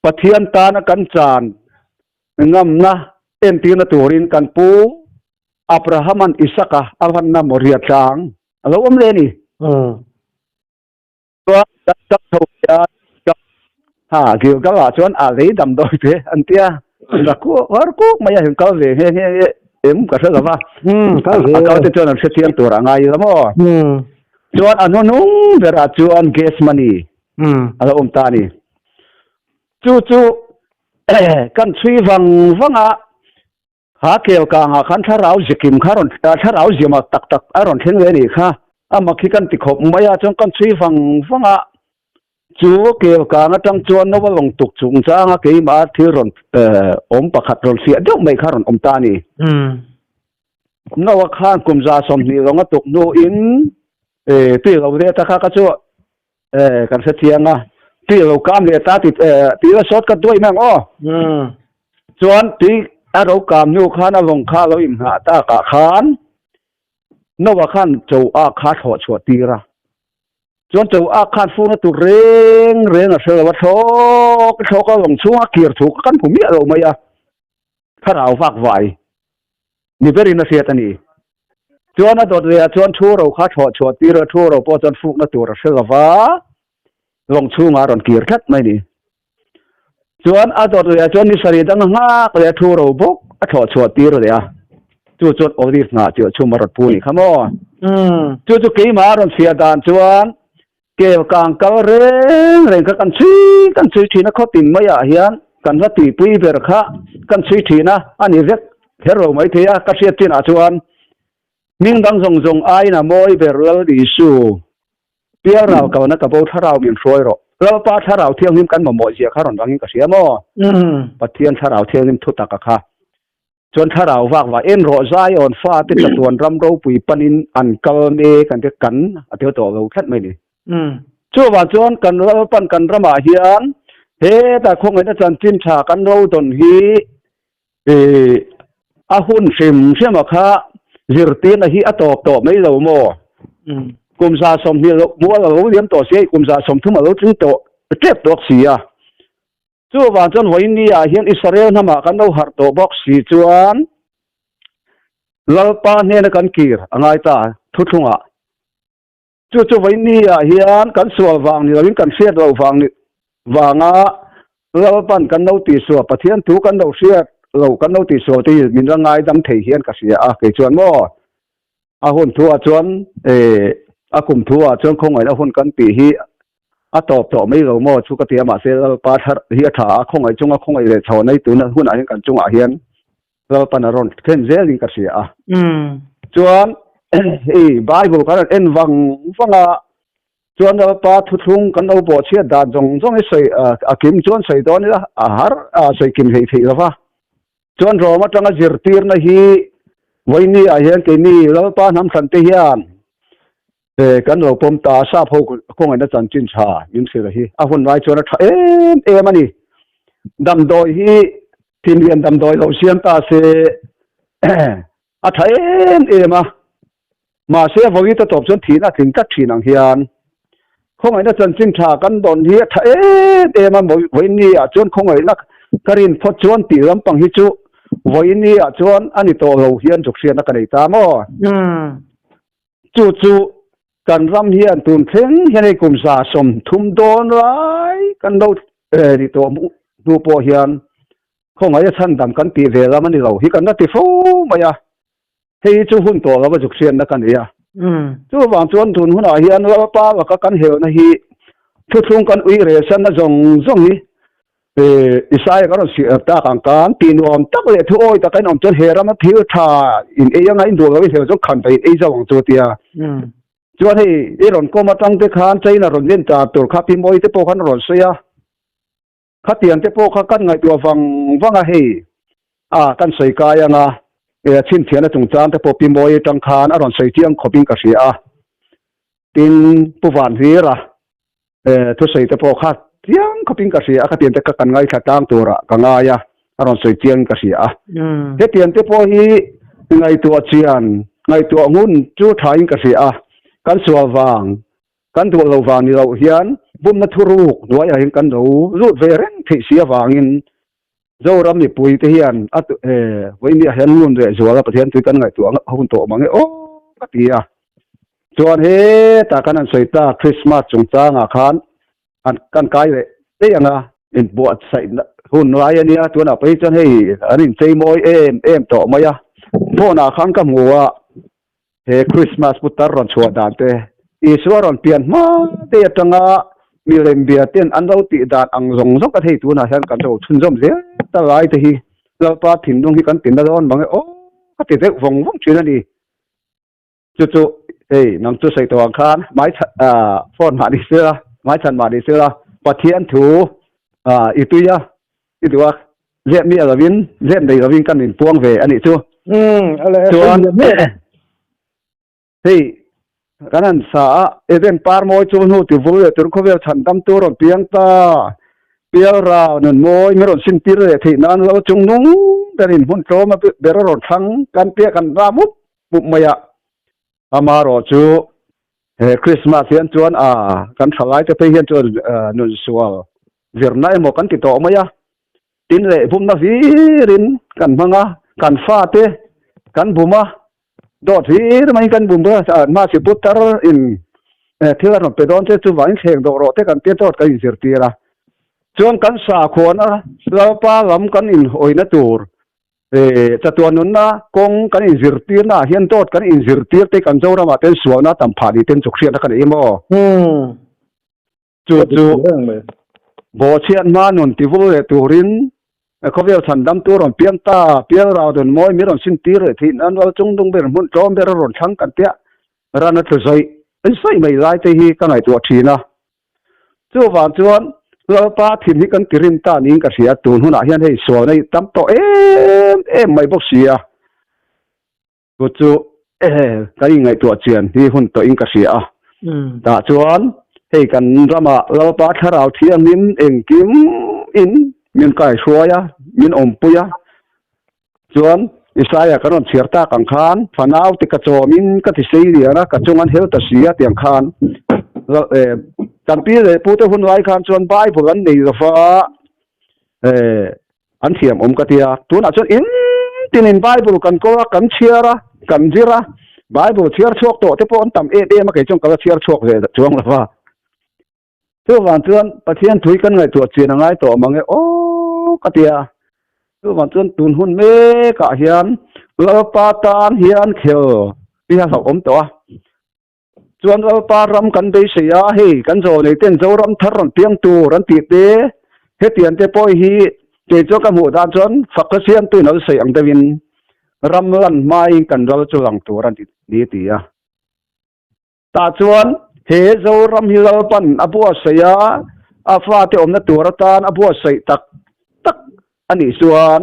Pathian tana kan chan ngamna entirna turin kan pu Abraham-a'n Isaka a hmanna Moriah tlang a lo awm leh a ni. Chuan kan kal chho ve a, ha Gilgal ah chuan a lei damdawi te an tia, ra kuak var kuak mai a heng kal ve nghe nghe nge em ka hre lo va, a kal te chuan an hre chiang tur a ngai ila maw. Chuan a hnuhnung berah chuan gas money a lo awm ta a ni. Chu chu kan chhui vang vang a, Kha kel kangah khan thlarau zikim kha rawn thlarau ziama tak tak a rawn thleng ve a nih kha. A mak hi kan ti khawp mai a, chuan kan chhui vang vang a, chu kel kang atang chuan Nova lawng tuk chungchanga keimah thil rawn awm pakhat rawn fiah deuh mai kha rawn awm ta a ni. Nova khan kum 120 lawng a tuk hnuin tui lo ve ta kha ka chu kan hre chiang a, tui lo kam leh ta ti tih la sawt ka duai mai ang aw. Chuan tui a ro kam hnu khan a lawng kha a lo inngah takah khan Noah khan cho a kha thlawh chhuah tir a. Chuan cho a khan furna tur reng reng a hre lo a, thlawk thlawk a lawng chhunga kir thu kha kan hmu miah lo mai a, thlarau vak vai ni berin a hriat a ni. Chuan a dawt lehah chuan thu ro kha thlawh chhuah tir a, thu ro pawh chuan fukna tur a hre lo va, lawng chhungah a rawn kir tlat mai a ni. Chuan a dawt lehah chuan ni sarih dang a nghak leh a, thu ro bawk a thlawh chhuah tir leh a, chu chuan olive nghah chiah chhum a rawn pu a nih kha maw? Chu chu keimah a rawn chhiah dan chuan Kel kang kal reng reng kha kan chhui kan chhui thin a, khaw tin maiah hian kan hla tuipui ber kha kan chhui thin a, a ni vek kher lo maithei a, ka hriat chinah chuan hming dang zawng zawng aiin a mawi ber Lal Isu pialral kalna ka bo thlarau min hruai rawh. Lalpa thlarau thianghlim kan mamawh zia kha rawn rangin ka hria maw? Pathian thlarau thianghlim thutak a kha. Chuan thlarau vak vah en rawh Zion fate chatuan ram ropui panin an kal mek an ti kan a tel tawh lo tlat mai ni. Chuvang chuan kan Lalpan kan ramah hian hetah khawngaihna chanchin tha kan ro dawn hi a hun hrim hrim a kha zirtirna hi a tawp tawh mai lo maw? Kum 120 lo mual a lo liam tawh si a, kum 130 a lo tling tawh tep tawk si a. Chuvang chuan vawiin ah hian Israel hnamah kan lo harh tawh bawk si chuan Lalpa hnena kan kir a ngai ta thuthlungah. Chu chu vawiin ah hian kan sual vang ni loin kan hriat loh vang ni vanga Lalpan kan lo tihsual Pathian thu kan lo hriat loh kan lo tihsual te hi min la ngaidam thei hian ka hria a kei chuan maw a hun thu ah chuan a kum thu ah chuan khawngaihna hun kan tih hi A tawp tawh mai lo maw chu ka ti a, mahse Lalpa thar hi a tha a, khawngaih chunga khawngaih leh chho nei tuna hunah hian kan chungah hian Lalpan a rawn thlen zelin ka hria a. Chuan hei Bible kan rawn en vang vang a, chuan Lalpa thuthlung kan lo bawhchhiat dan zawng zawng hi sawi a kim chuan sawi dawn ila a har a sawi kim hlei theih lo va. Chuan Rom atanga zirtirna hi vawiini ah hian keini Lalpa hnam hran te hian Kan lo pawm ta a, sap ho khawngaihna chanchin tha min hrilh a hi a hun lai chuan a tha em em a ni. Damdawi hi thinlian damdawi lo siam ta se a tha em em a, mahse vawi ta tawp chuan thihna a tling tlat thin ang hian khawngaihna chanchin tha kan dawn hi a tha em em a, vawiin ah chuan khawngaihna ka rin phawt chuan tih lampang hi chu vawiin ah chuan a ni tawh lo hian zuk hriatna ka nei ta maw? Chu chu kan ram hian tun thleng hian hei kum 130 dawn lai kan lo ri tawh hnu pawh hian khawngaih a chhandam kan tih ve lam a ni lo hi kan la ti fo mai a, hei hi chu hun tawh lova zuk hriatna ka nei a. Chuvang chuan tun hunah hian Lalpa laka kan helna hi thuthlung kan ui rel sanna zawng zawng hi. Isaia kan rawn sih tak ang khan tih nuam tak leh thu awi taka in awm chuan he rama thil tha in ei anga in duh lo i hleuh chuan khan ta in ei zo ang chu tia. Chuan hei i rawn kawm atang te khan China rawn len ta tur kha Pi Mawi te pawh khan a rawn sawi a. Khatiang te pawh kha kan ngaihtuah vang vang a hei a kan sawi kai anga chhinthiahna chungchang te pawh Pi Mawi atang khan a rawn sawi chiang khawpin ka hria a. Tin Pu Vanhlira thusawi te pawh kha chiang khawpin ka hria a, khatiang te kha kan ngaithla tlang turah ka ngai a, a rawn sawi chiangin ka hria a. Hetiang te pawh hi ngaihtuah chian, ngaihtuah ngun chu thain ka hria a, kan sual vang, kan duh lo vang ni loh hian bumna thuruk hnuaiah hian kan lo lut ve reng theih si avangin Zoram mipui te hian a vawiin ah hian ngun leh zuala Pathian tui kan ngaihtuah hun tawh mang e aw ka ti a. Chuan hetah khan an sawi ta Christmas chungchangah khan an kan kai leh daih ang a, inbuatsaih hun lai a nia tunah pawh hi chuan hei an inchei mawi em em tawh mai a. Phone ah khan ka hmu a He Christmas putar rawn chhuah dan te, Isua rawn pian hma te atanga milem bia ten an lo tih dan ang zawng zawng ka thei tunah hian kan lo chhunzawm zel ta lai te hi Lalpa thinlung hi kan tinna dawn mang e aw ka ti deuh vawng vawng thin a ni. Chu chu hei nang chu sawi tawh ang khan hmai phone mah ni sela, hmai chhan mah ni sela Pathian thu i tui a i duh a. Zep miah lovin, zep nei lovin kan inpuang ve a nih chu. Chuan hei kan han sa a, Eden par mawi chu hnu ti vul leh tur khawvel chhan dam tur rawn piang ta. Pial rau nun mawi min rawn sintir leh theih nan lo chung nung berin hmun tlawm a ber a rawn thlang kan piah kan ram mup mup mai a. Amarawh chu he Christmas hian chuan a kan thalai te phei hian chuan nun sual zirna emaw kan ti tawh mai a, tin leh bumna hlirin kan hmang a, kan fate kan bum a, dawt hlir maiin kan bum bawk a, mahse putar in thil a rawn pe dawn che chuvangin thleng dawh rawh te kan tia dawt kan inzirtir a, chuan kan sakhuana Lalpa lam kan inhawina tur chatuan nunna kawng kan inzirtirna ah hian dawt kan inzirtir te kan Zoramah ten sualna tam phah ni ten chuk hriatna ka nei em aw. Chu chu bawhchhiat hma nun tivul leh turin khawvel chhan dam tur rawn piang ta, pial rau dawn mawi mi rawn sintir leh theih nan ral chung dung ber hmun tlawm ber a rawn thlang kan tia ran a tlu zawih zawih mai lai te hi ka ngaihtuah thin a. Chuvang chuan Lalpa thin hi kan tirim ta niin ka hria, tun hunah hian hei sualna hi tam tawh em em mai bawk si a. Chu chu kan inngaihtuah chian hi hun tawhin ka hria a. Tah chuan hei kan ramah Lalpa Thlarau Thianghlim engkim in min kaihruai a, min awmpui a. Chuan Isaia kan rawn chhiar tak ang khan fanau te ka chawmin ka ti sei lian a, ka chung an hel ta si a tiang khan kan pi leh pu te hun lai khan chuan Bible an nei lo va, An thiam awm ka ti a, tunah chuan in tinin Bible kan kawl a, kan chhiar a, kan zir a, Bible chhiar chhuak tawh te pawh an tam em em a, kei chuan ka la chhiar chhuak ve chuang lo va. Chuvang chuan Pathian thui kan ngaihtuah chian a ngai tawh mang e aw ka ti a, chuvang chuan tun hun mekah hian Lalpa tan hian khel hi a hlauhawm tawh a, Chuan Lalpa ram kan beisei a, hei kan zawnei ten Zoram thar rawn piang tur an tih te, hetiang te pawh hi kei chuan ka hmuh dan chuan fakna siamtu in a lo sawi ang deuhin ram lan hmain kan ral chu lang tur a ni ti a. Tah chuan he Zoram hi Lalpan a buatsaih a, a fate awmna tur atan a buatsaih tak tak a nih chuan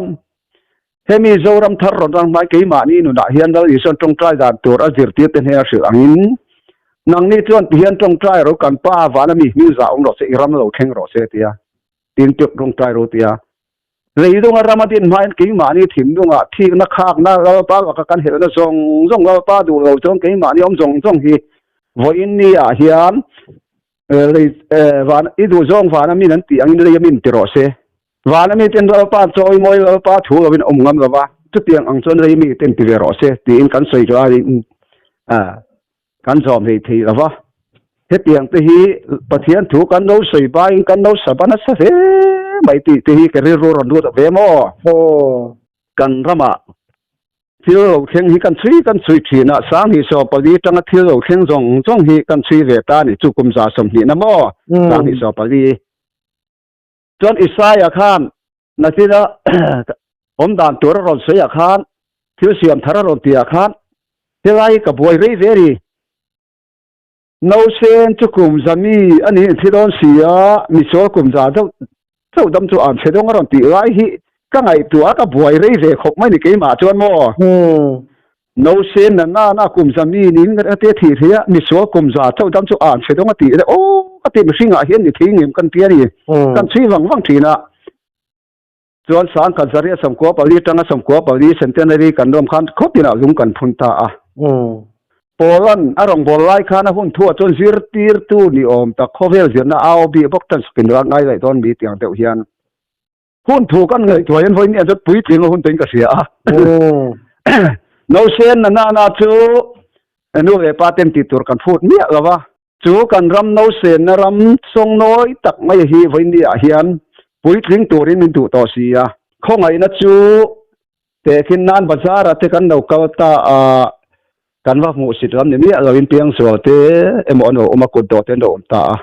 Hemi Zoram thar rawn rang hmai keimahni nunah hian Lal Isuan tawngtai dan tur a zirtirte hnena hrilh angin, Nangni chuan tihian tawngtai ro kan Pa vana mi hming zah awm rawh se, i ram lo thleng rawh se tia tin tawngtai ro tia leilunga ram a din hmain keimahni thinlungah thikna khakna Lalpa laka kan helhna zawng zawng Lalpa duh lo chuan keimahni awm zawng zawng hi vawiin ni ah hian lei van i duh zawng vana min an tih angin lei a min ti rawh se. Vana miten Lalpa chawimawi Lalpa thu lovin awm ngam lova, chutiang ang chuan rei miten ti ve rawh se tiin kan sawi laiin kan zawm hlei thei lova. Hetiang te hi Pathian thu kan lo sawi baiin kan lo sa ba nasa hle mai tih te hi ka rilru rawn lut ve maw? Kan ramah thil lo thleng hi kan chhui kan chhui thin a, 2014 tanga thil lo thleng zawng zawng hi kan chhui ve ta a ni chu kum 120 na maw? 2014. Chuan Isaia khan natina awm dan tur a rawn sawi ah khan thil siam thar a rawn tih ah khan helai ka buai rei ve ri. Nausen chu kum za mi a ni in thi dawn si a, misual kum za deuh chauh dam chu an chhe dawng a rawn tih lai hi ka ngaihtuah a ka buai rei ve khawp mai ni keimah chuan maw. Nausen na na na kum za mi niin ka tia thih thei a, misual kum za chauh dam chu an chhe dawng a tih le aw ka ti mihringah hian ni thei ngem kan tia ni kan chhui vang vang thin a. Chuan sangkhat zaria 94 tanga 44 centenary kan rawm khan khawtinah lung kan phun ta a. Poland a rawngbâwl lai khan a hun thuah chuan zirtirtu ni awm tak khawvel zirna au bih bawk tan sakin rak ngai laih dawn mi tiang deuh hian hun thu kan ngaihtuah hian vawiin hian chuan puitling a hun tawhin ka hria a. Nausen na nana chu nu leh pa ten tih tur kan phut miah lo va. Chu kan ram nausenna ram sawngnawi tak mai hi vawiin ah hian puitling turin min duh tawh si a. Khawngaihna chu tehkhin nan bazar ah te kan lo kal ta a, kan va hmuh sit lam ni miah loin piangsual te emaw an lo awm a, kut dawh te an lo awm ta a.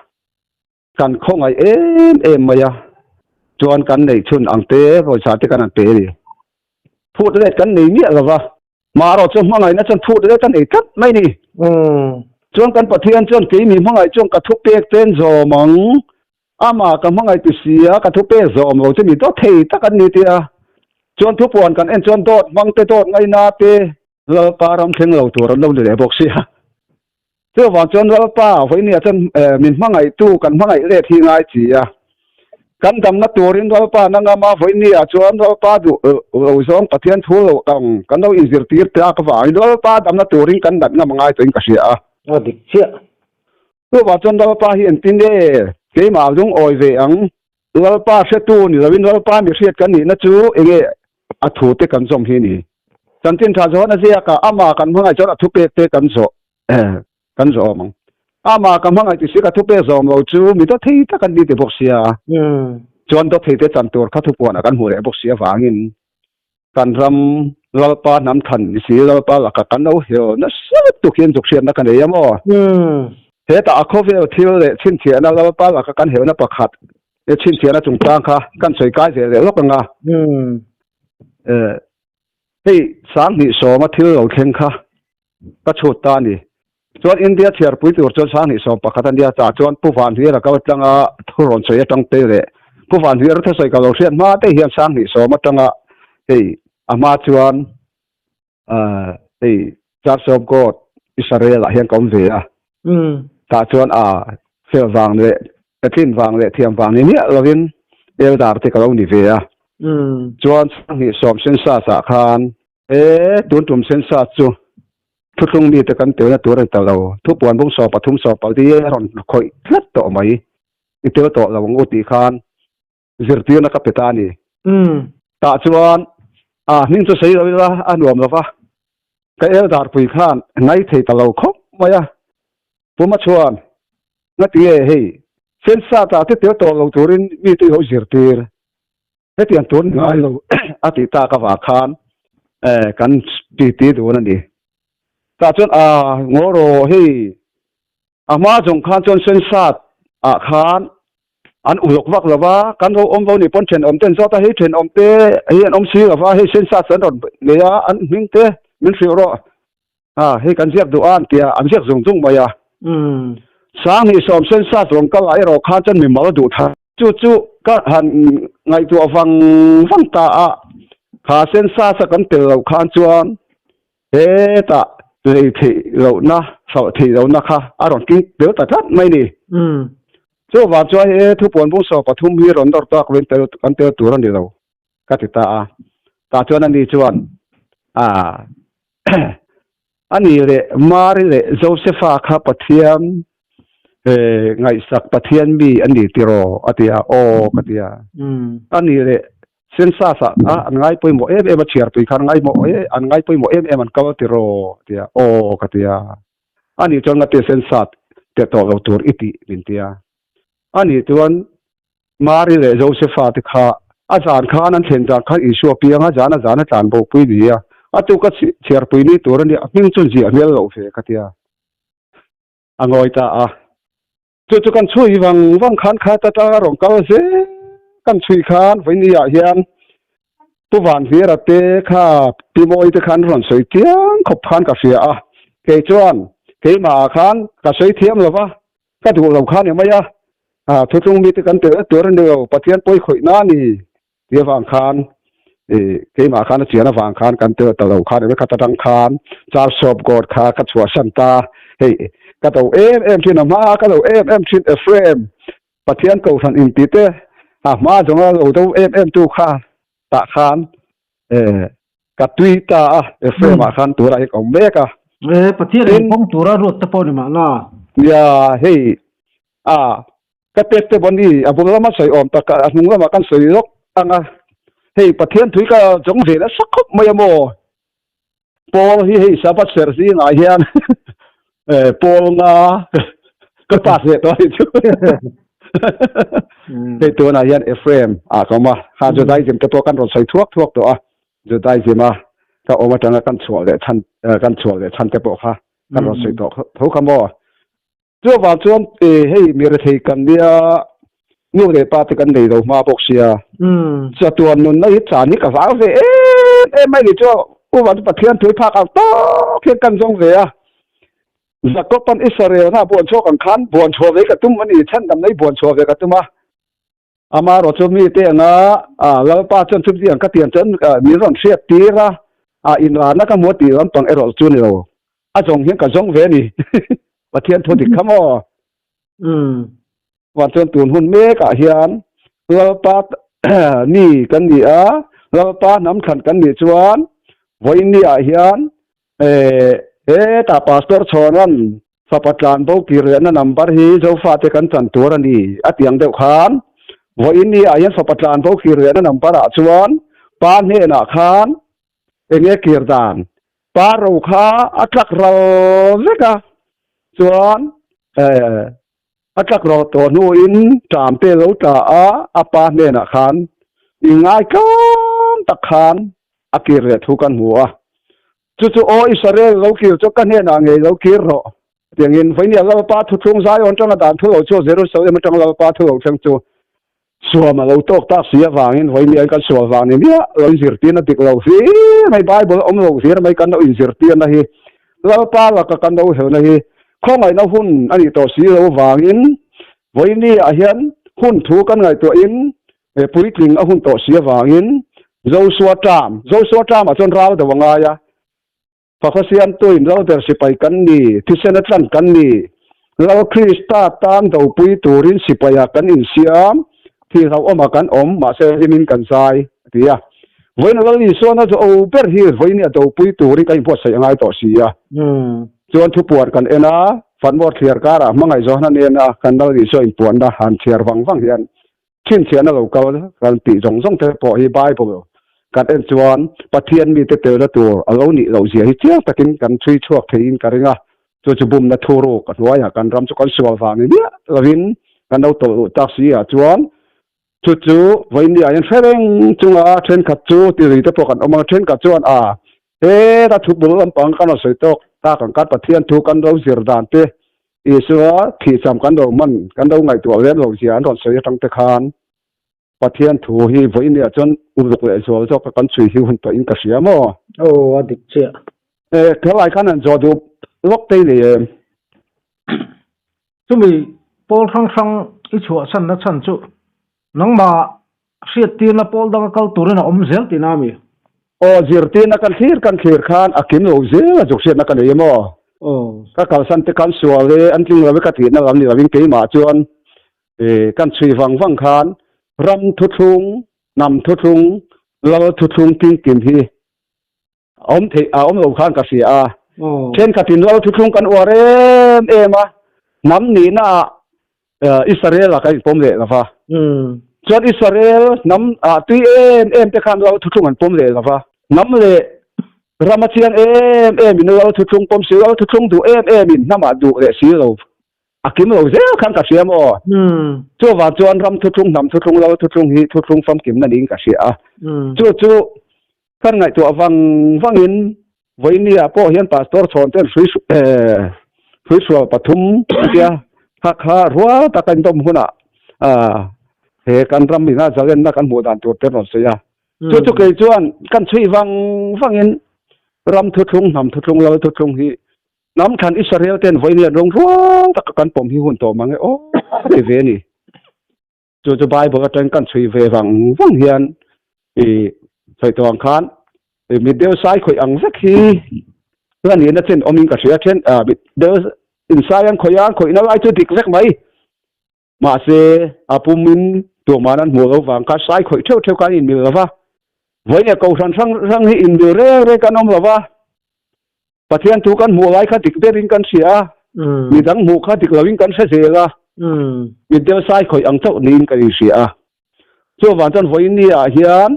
Kan khawngaih em em mai a, chuan kan neih chhun ang te pawisa te kan han pe a ni. Phut let kan nei miah lo va, marawh chu hmangaihna chuan phut let a nei tlat mai ni. Chuan kan Pathian chuan kei mi hmangaih chuan ka thupek ten zawm ang, amah ka hmangaih ti si a, ka thupek zawm lo chu mi dawt thei tak an ni tia. Chuan thupuan kan en chuan dawt hmang te dawt ngaina te Lalpa ram thleng lo tur an lo ni leh bawk sia. Chuvang chuan Lalpa vawinia chuan min hmangaihtu kan hmangaih let hi ngai chi a. Kan damna turin Lalpa na ngam a, vawinia chuan Lalpa duh lo zawng Pathian thu lo ang kan lo inzirtir tlak avangin Lalpa damna turin kan nat ngam a ngai tawhin ka hria a. A dik chiah. Chuvang chuan Lalpa hi engtin nge keimah lungawi ve ang? Lalpa hretu ni loin Lalpa mi hriat kan nihna chu enge a thu te kan zawm hi ni. Chanchin tha zawn a ziak a, amah kan hmangaih chuan a thupek te kan zawh kan zawh awm ang. Amah ka hmangaih ti si ka thupek zawm lo chu mi dawt thei tak an ni ti bawk sia. Chuan dawt thei te chan tur kha thupuanah kan hmuh leh bawk si avangin kan ram Lalpa hnam than ni si Lalpa laka kan lo hel nasa lutuk hian zuk hriatna ka nei a maw? Hetah a khawvel thil leh chhinchhiahna Lalpa laka kan helna pakhat e chhinchhiahna chungchang kha kan sawi kai ve leh lawk ang a. Hei 2010 a thil lo thleng kha ka chhut ta a ni. Chuan India chhiarpui tur chuan 2011 a nia chah chuan Pu Vanhliara kal aṭanga thu rawn sawi aṭang te leh Pu Vanhliara thusawi ka lo hriat hma te hian 2010 aṭanga hei a hma chuan hei Church of God Israel ah hian ka awm ve a. Tah chuan a fel vang leh tlin vang leh thiam vang ni miah lovin Elder te ka lo ni ve a. Chuan 2010 census ah khan E, tun tum census chu thuthlung mite kan telna tur a ni ta lo. Thupuan bung 13 14 a rawn khawih tlat tawh mai. I tel tawh lo ang u tih khan zirtirna ka pe ta a ni. Tah chuan a hming chu sawi lo ila a nuam lo va, ka eldarpui khan ngai thei ta lo khawp mai a. Puma chuan, Ngatinge hei, census ah te tel tawh lo turin mite i lo zirtir. Hetiang tur ngai lo a tih tak avang khan kan titi dun a ni. Tah chuan a ngaw rawh hei a hma zawng khan chuan sensat ah khan an uluk vak lo va, kan lo awm lo nih pawn thenawm te an zawt a, hei thenawm te hi an awm si lo va, hei sensat an rawn nei a, an hming te min hrilh rawh. A, hei kan ziak duh a an ti a, an ziak zung zung mai a. 2010 census rawn kal ah erawh khan chuan mimal duh tha. Chu chu ka han ngaihtuah vang vang ta a, kha census a kan tel loh khan chuan hetah lei theih lohna, hralh theih lohna kha a rawn king tel ta tlat mai ni. Chuvang chuan he thupuan bung 13 hi rawn nawr tak lovin tel kan tel tur a ni lo ka ti ta a. Tah chuan ani chuan a. A ni leh Mari leh Josefa kha Pathian ngaihsak Pathian mi a ni tiraw a ti a, aw ka ti a. A ni leh census ah an ngai pawimawh em em a chhiarpui khan ngaimawh an ngai pawimawh em em an kal tiraw a ti a, aw ka ti a. A ni chuan ngati census teh tawh lo tur i tih min ti a. A ni chuan Mari leh Josefa te kha a zan khan an thlen zan khan Isua piang a zan a zan a tlan bo pui ni a, a tuk a chhiarpui ni tur a nia, a hming chu ziah hmel loh ve ka tia. A ngawi ta a. Chu chu kan chhui vang vang khan kha ta tang a rawn kal zel kan chhui khan vawinia hian Pu Vanhliara te kha Pi Mawi te khan rawn sawi chiang khawp khan ka hria a, kei chuan keimahah khan ka sawi thiam lo va, ka duh lo kha ni mai a, thutlung mite kan tel tur a ni lo, Pathian pawi khawih na a ni tih avang khan keimah khan a chian avang khan kan tel ta lo kha ni mai, khat atang khan Church of God kha ka chhuahsan ta, hei ka do em em thin a hma ka do em em thin Ephraim Pathian kohhran inti te a hma zawnga lo do em em tu kha tah khan ka tui ta a, Ephraim ah khan turah hi ka awm mek a. E, Pathian in kawng tura ruat te pawh ni mahna. Nia, hei a ka pek te pawh ni a bul lama sawi awm tak a hnung lamah kan sawi lawk ang a, hei Pathian thui ka zawng ve nasa khawp mai a maw? Paul hi hei Sabbath serh zingah hian Paul nga ka pass leh tawh a nih chu. Hei tunah hian Ephraim ah ka awm a, kha Judaism te pawh kan rawn sawi thuak thuak tawh a, Judaism a ka awm atanga kan chhuah leh chhan kan chhuah leh chhan te pawh kha kan rawn sawi tawh tho kha maw. Chuvang chuan hei mi rethei kan nia nu leh pa te kan nei lo hma bawk sia. Chatuan nunna hi chan hi ka vang ve em em mai ni chu chuvang chu Pathian thui phak ang tawk hian kan zawng ve a. Jakob-an Israel hna buan chhuak ang khan buan chhuah ve ka tum a ni, chhandam nei buan chhuah ve ka tum a. Amaherawh chu mite anga Lalpa chuan chumti ang ka tiang chuan min rawn hriat tir a, inrana ka hmu a tih lampang erawh chu ni lo. A zawng hian ka zawng ve a ni. Pathian thu dik kha maw? Chuan chuan tun hun mekah hian Lalpa ni kan ni a, Lalpa hnam thlan kan nih chuan vawiinniah hian Hetah Pastor Chhawna'n fapa tlan bo kir lehna number hi Zofate kan chan tur a ni a tih ang deuh khan vawiin ni ah hian fapa tlan bo kir lehna number ah chuan pa hnenah khan enge kir dan pa ro kha a tlak ral vek a chuan a tlak ro tawh hnuin ṭam te lo tla a a pa hnenah khan i ngaitlawm tak khan a kir leh thu kan hmu a. Chu chu aw Israel lo kir chu ka hnenah ngei lo kir rawh. Tiangin vawinia Lalpa thuthlung Zion tanga dan thu lo chu Jerusalem atanga Lalpa thu lo thleng chu suam a lo tawk tak si avangin vawinia kan sual vang ni miah lo inzirtirna dik lo hlir mai Bible awm lo hlir mai kan lo inzirtirna hi Lalpa laka kan lo helna hi khawngaihna hun a nih tawh si lo vangin vawinia hian hun thu kan ngaihtuahin He puitling a hun tawh si avangin Joshua term, Joshua term ah chuan ral deuh a ngai a, Fakhasiam tuin Lalber sipai kan ni, thisen a tlan kan ni, Lal Krista tan dopui turin sipaiah kan insiam, thih hlauhawmah kan awm, mahse hlimin kan zai, a ti a. Vawiin Lal Isuana chu o ber hi vawiin a dopui turin kan inbuatsaih a ngai tawh si a. Chuan thupuan kan en a, Fatmawr thliar karah hmangaihzawhna nena kan Lal Isua inpuanna han chhiar vang vang hian Chhinchhiahna lo kal kan tih zawng zawng te pawh hi Bible kan en chuan Pathian mite telna tur a lo nih loh zia hi chiang takin kan chhui chhuak theiin ka ring a, chu chu bumna thuruk a hnuaiah kan ram chu kan sual vang ni miah lovin kan lo tawlh luh tak si ah chuan chu chu vawinia hian hre reng chunga thenkhat chu tiri te pawh kan awm a, thenkhat chuan a heta thu bul lampang kan rawn sawi tawk tak ang khan Pathian thu kan lo zir dan te Isua thihcham kan lo hman, kan lo ngaihtuah lem lo zia an rawn sawi atang te khan Pathian thu hi vawiin ah chuan uluk leh zual zawk a kan chhui hi hun tawh in ka hria maw? Aw, a dik chiah. E, khelai khan an zawh duh lawk te nei em? Chumi pawl hrang hrang i chhuahsanna chhan chu nangmah Hriattirna pawl danga kal turin a awm zel tihna a mi? Aw, zirtirna kan thlir kan thlir khan a kim lo zel a zuk hriatna ka nei em aw? Aw. Ka kalsan te khan sual e, an tling lo e ka tihna lam ni lovin keimah chuan kan chhui vang vang khan ram thuthlung, hnam thuthlung, lal thuthlung tingkim hi a awm theih a awm lo khan ka hria a. Thenkhatin lal thuthlung kan uar em em a, hnam nihna ah Israel ah kan inpawm leh lo va. Chuan Israel hnam ah tui em em te khan lal thuthlung an pawm leh lo va. Hnam leh ram a chiang em em in lal thuthlung pawm si, lal thuthlung duh em em in hnam ah duh leh si lo. A kim lo zel khan ka hria maw? Chuvang chuan ram thuthlung, hnam thuthlung, lal thuthlung hi thuthlung famkimna niin ka hria a. Chu chu Kan ngaihtuah vang vangin vawinia pawh hian Pastor chhawn ten hrui hruisual pathum a tia, kha kha rual taka in dawm hunah He kan ram ina zalenna kan hmuh dan tur te rawn sawi a. Chu chu kei chuan kan chhui vang vangin ram thuthlung, hnam thuthlung, lal thuthlung hi hnam thlan Israel ten vawiin an rawng rual taka kan pawm hi hun tawh mang e aw ka ti ve a ni. Chu chu Bible atangin kan chhui ve vang vang hian i sawi tawh ang khan mit deuh sai khawih ang vek hi a nihna chen awmin ka hria then mit deuh insai an khawih a, an khawihna lai chu dik vek mai. Mahse, a pumin tuahman an hmuh loh vang kha sai khawih theuh theuh khan inmil lo va. Vawiin kohhran hrang hrang hi inmil reng reng kan awm lo va. Pathian thu kan hmuh lai kha dik berin kan hria a, midang hmuh kha dik loin kan hre zel a, mitdel sai khawih ang chauh niin kan inhria a. Chuvang chuan vawiin ni ah hian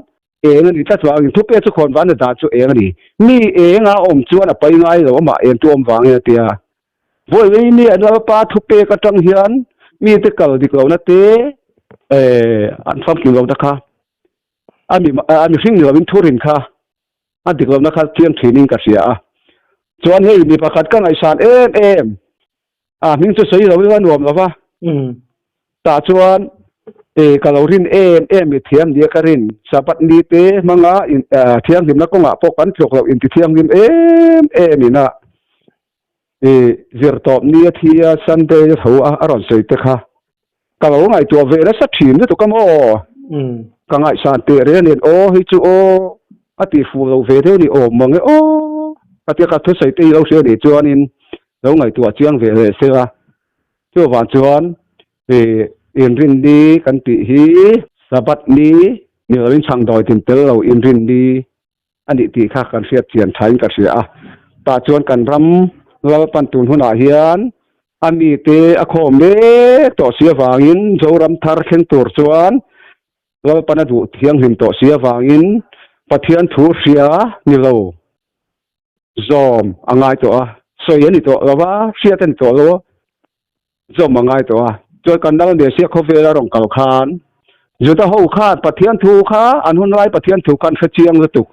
eng a ni tlat vangin thupe chu khawn vana dah chu eng a ni. Mi eng a awm chuan a pai ngai lo amah eng tu awm vangin a tia. Vawiin ni an Lalpa thupek atang hian mite kal dik lohna te an famkim lohna kha a mi a mihring ni lovin thurin kha a dik lohna kha chiang thinin ka hria a. Chuan hei mi pakhat ka ngaihsan em em a hming chu sawi lo ila nuam lo va. Tah chuan e ka lo rin em em mi thiam nia ka rin Sabbath ni te hmanga thianghlimna kawngah pawh kan tluk loh inti thianghlim em em ina I zir tawp ni a thi a Sunday a tho a a rawn sawi te kha ka lo ngaihtuah ve nasa thin lutuk a maw? Ka ngaihsan teh reng nen aw hei chu aw a tih fuh lo ve deuh ni awm mang e aw ka tia ka thusawi te hi lo hria nih chuanin lo ngaihtuah chiang ve leh se la chuvang chuan i inrinni kan tih hi Sabbath ni ni loin chhangdawi tin tel lo inrinni a nih tih kha kan hriat chian thain ka hria a. Tah chuan kan ram Lalpan tun hunah hian a mite a khawm mek tawh si avangin Zoram thar thleng tur chuan Lalpan a duh thianghlim tawh si avangin Pathian thu hria ni lo zawm a ngai tawh a, sawi a ni tawh lo va, hriat a ni tawh lo. Zawm a ngai tawh a. Chuan kan lal Messiah khawvela rawn kal khan Juda ho khan Pathian thu kha an hun lai Pathian thu kha an hre chiang lutuk.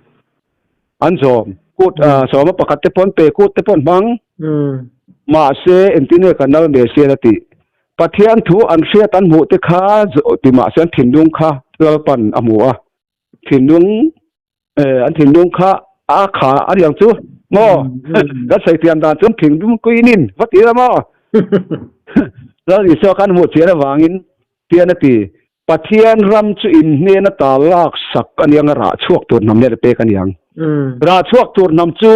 An zawm. Kut sawma pakhat te pawn pe kut te pawn hmang. Mahse engtin nge kan lal Messiah a tih? Pathian thu an hriat an hmuh te kha ti mahse an thinlung kha Lalpan a hmu a. Thinlung an thinlung kha a kha a riang chu maw kan sawi thiam dan chuan thinlung kuinin va ti la maw Lal Isua khan hmuh chian avangin tian a ti Pathian ram chu in hnen ata lak sak a niang a rah chhuak tur hnam nen a pek a niang rah chhuak tur hnam chu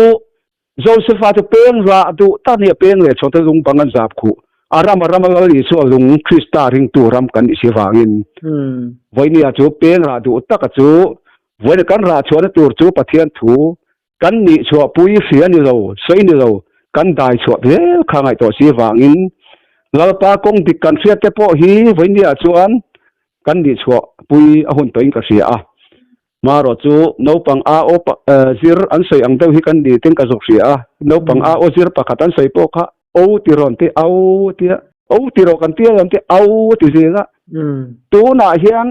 Josefa chu peng rah duh tak nia peng leh chhawte lung bang an zap khuh. A ram a rama Lal Isua lung Krista ringtu ram kan nih si vangin. Vawinia chu peng rah duh taka chu vawiina kan rah chhuahna tur chu Pathian thu kan nih chhuah pui hria ni lo, sawi ni lo, kan dai chhuah zel kha ngaihtuah si vangin Lalpa kawng dik kan hriat te pawh hi vawinia chuan kan nih chhuah pui a hun tawhin ka hria a. Marawh chu naupang a aw zir an sawi ang deuh hi kan ni tin ka zuk hria a, naupang a aw zir pakhat an sawi pawh kha o ti rawn ti au tia o ti rawh kan tia rawn ti au ti zel a. Tunah hian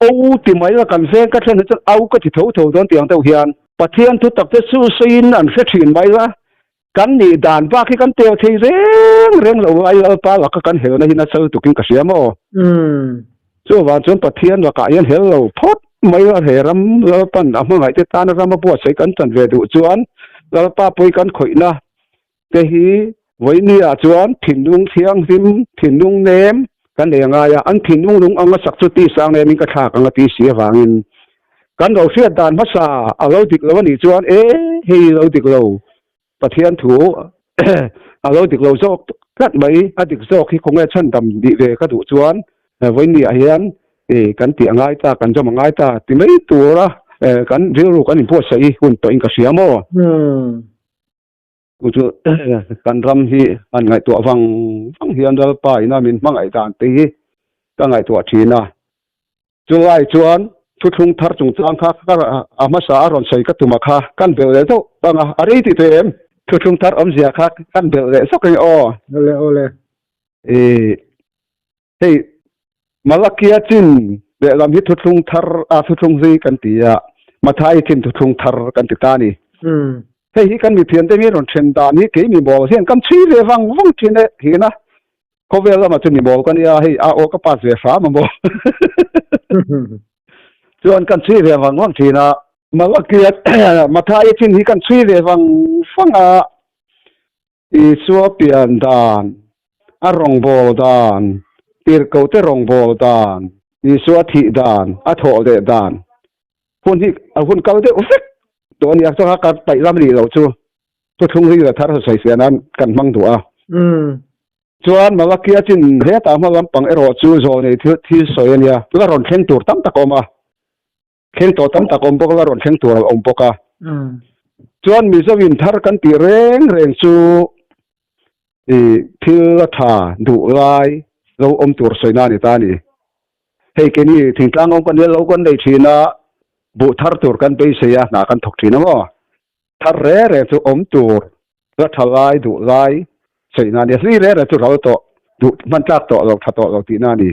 o ti mai la kan veng ka thlen hi chuan au ka ti tho tho dawn tih ang deuh hian Pathian thu tak te chu sawiin an hre thin mai la, kan nih dan bak hi kan tel thei reng reng lo lai Lalpa laka kan helna hi nasa lutukin ka hria maw? Chuvang chuan Pathian lakah hian hel lo phawt mai la he ram Lalpan a hmangaihte tana ram a buatsaih kan chan ve duh chuan Lalpa pawi kan khawihna te hi vawinia chuan thinlung thianghlim, thinlung nem kan nei angai a, an thinlung lung anga sak chu tisa ang emin ka thlak ang a ti si avangin kan lo hriat dan hmasa a lo dik lo a nih chuan e hei lo dik lo Pathian thu a lo dik lo zawk tlat mai a dik zawk hi khawnge chhandam nih ve ka duh chuan vawinia hian kan tih a ngai ta kan zawm a ngai ta ti mai tura kan rilru kan inbuatsaih hi hun tawhin ka hria maw? Chu chu kan ram hi han ngaihtuah vang vang hian Lalpa ina min hmangaih dan te hi ka ngaihtuah thin a. Chulai chuan thuthlung thar chungchang kha a hmasa a rawn sawi ka tum a kha kan belh leh zauh ang a, a rei tih teh em? Thuthlung thar awmzia kha kan belh leh zawk ang aw. Awle awle. Ih hei Malakia chin lehlam hi thuthlung thar a thuthlung hlui kan ti a, Mathai chin thuthlung thar kan ti ta a ni. Hei hi kan mithiante mi rawn then dan hi kei mi mawl hian kan chhui ve vang vang thin e, hin a. Khawvel lamah chu ni mawl ka nia, hei a aw ka pass ve hram a maw. Chuan kan chhui ve vang vang thin a. Malakia Mathaia chin hi kan chhui ve vang vang a, Isua pian dan, a rawngbâwl dan, tirhkohte rawngbâwl dan, Isua thih dan, a thawh leh dan hun hi a hun kal deuh vek tawh a ni a, chuan ka paih lam rih loh chu thuthlung ri la thar sawi fiah nan kan hmang duh a. Chuan Malakia chin hetah hma lampang erawh chu zawnei thil thil sawi a nia, la rawn thleng tur tam tak a awm a, thleng tawh tam tak a awm bawk a, la rawn thleng tur a awm bawk a. Chuan Mizo in thar kan tih reng reng chu ih thil la tha duh lai lo awm tur sawi na a ni ta a ni. Hei keini thingtlang awm kan nia lo kan nei thin a, buh thar tur kan beisei a, hna kan thawk thin a maw? Thar reng reng chu awm tur la tha lai duh lai sawi na a ni. Hlui reng reng chu ral tawh duh hman tlak tawh lo tha tawh lo tihna a ni.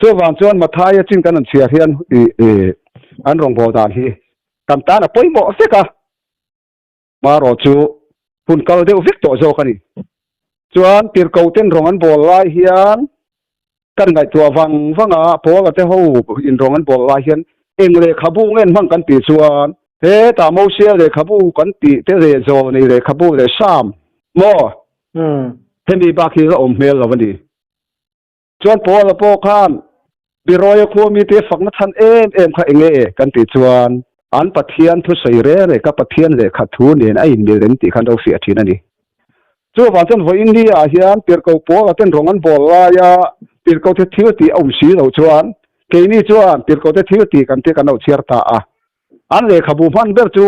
Chuvang chuan Mathaia chin kan rawn chhiar hian ih an rawngbâwl dan hi kan tan a pawimawh vek a. Marawh chu hun kal deuh vek tawh zawk a ni. Chuan tirhkoh ten rawng an bawl lai hian kan ngaihtuah vang vang a, Paula te ho in rawng an bawl lai hian eng lehkhabu nge an hmang kan tih chuan hetah Mosia lehkhabu kan tih te leh Zawlnei lehkhabu leh Sam maw hemi bak hi la awm hmel lo a ni. Chuan Paula pawh khan Beroia khua mite fakna chhan em em kha enge e kan tih chuan an Pathian thusawi reng reng kha Pathian lehkha thu nen a inmil em tih khan ro fiah thin a ni. Chuvang chuan vawiin ni ah hian Tirhkoh Paula ten rawng an bawl laia Tirhkoh te thil tih a awm si lo chuan keini chuan Tirhkoh te thil tih kan tih kan lo chhiar ta a. An lehkhabu hman ber chu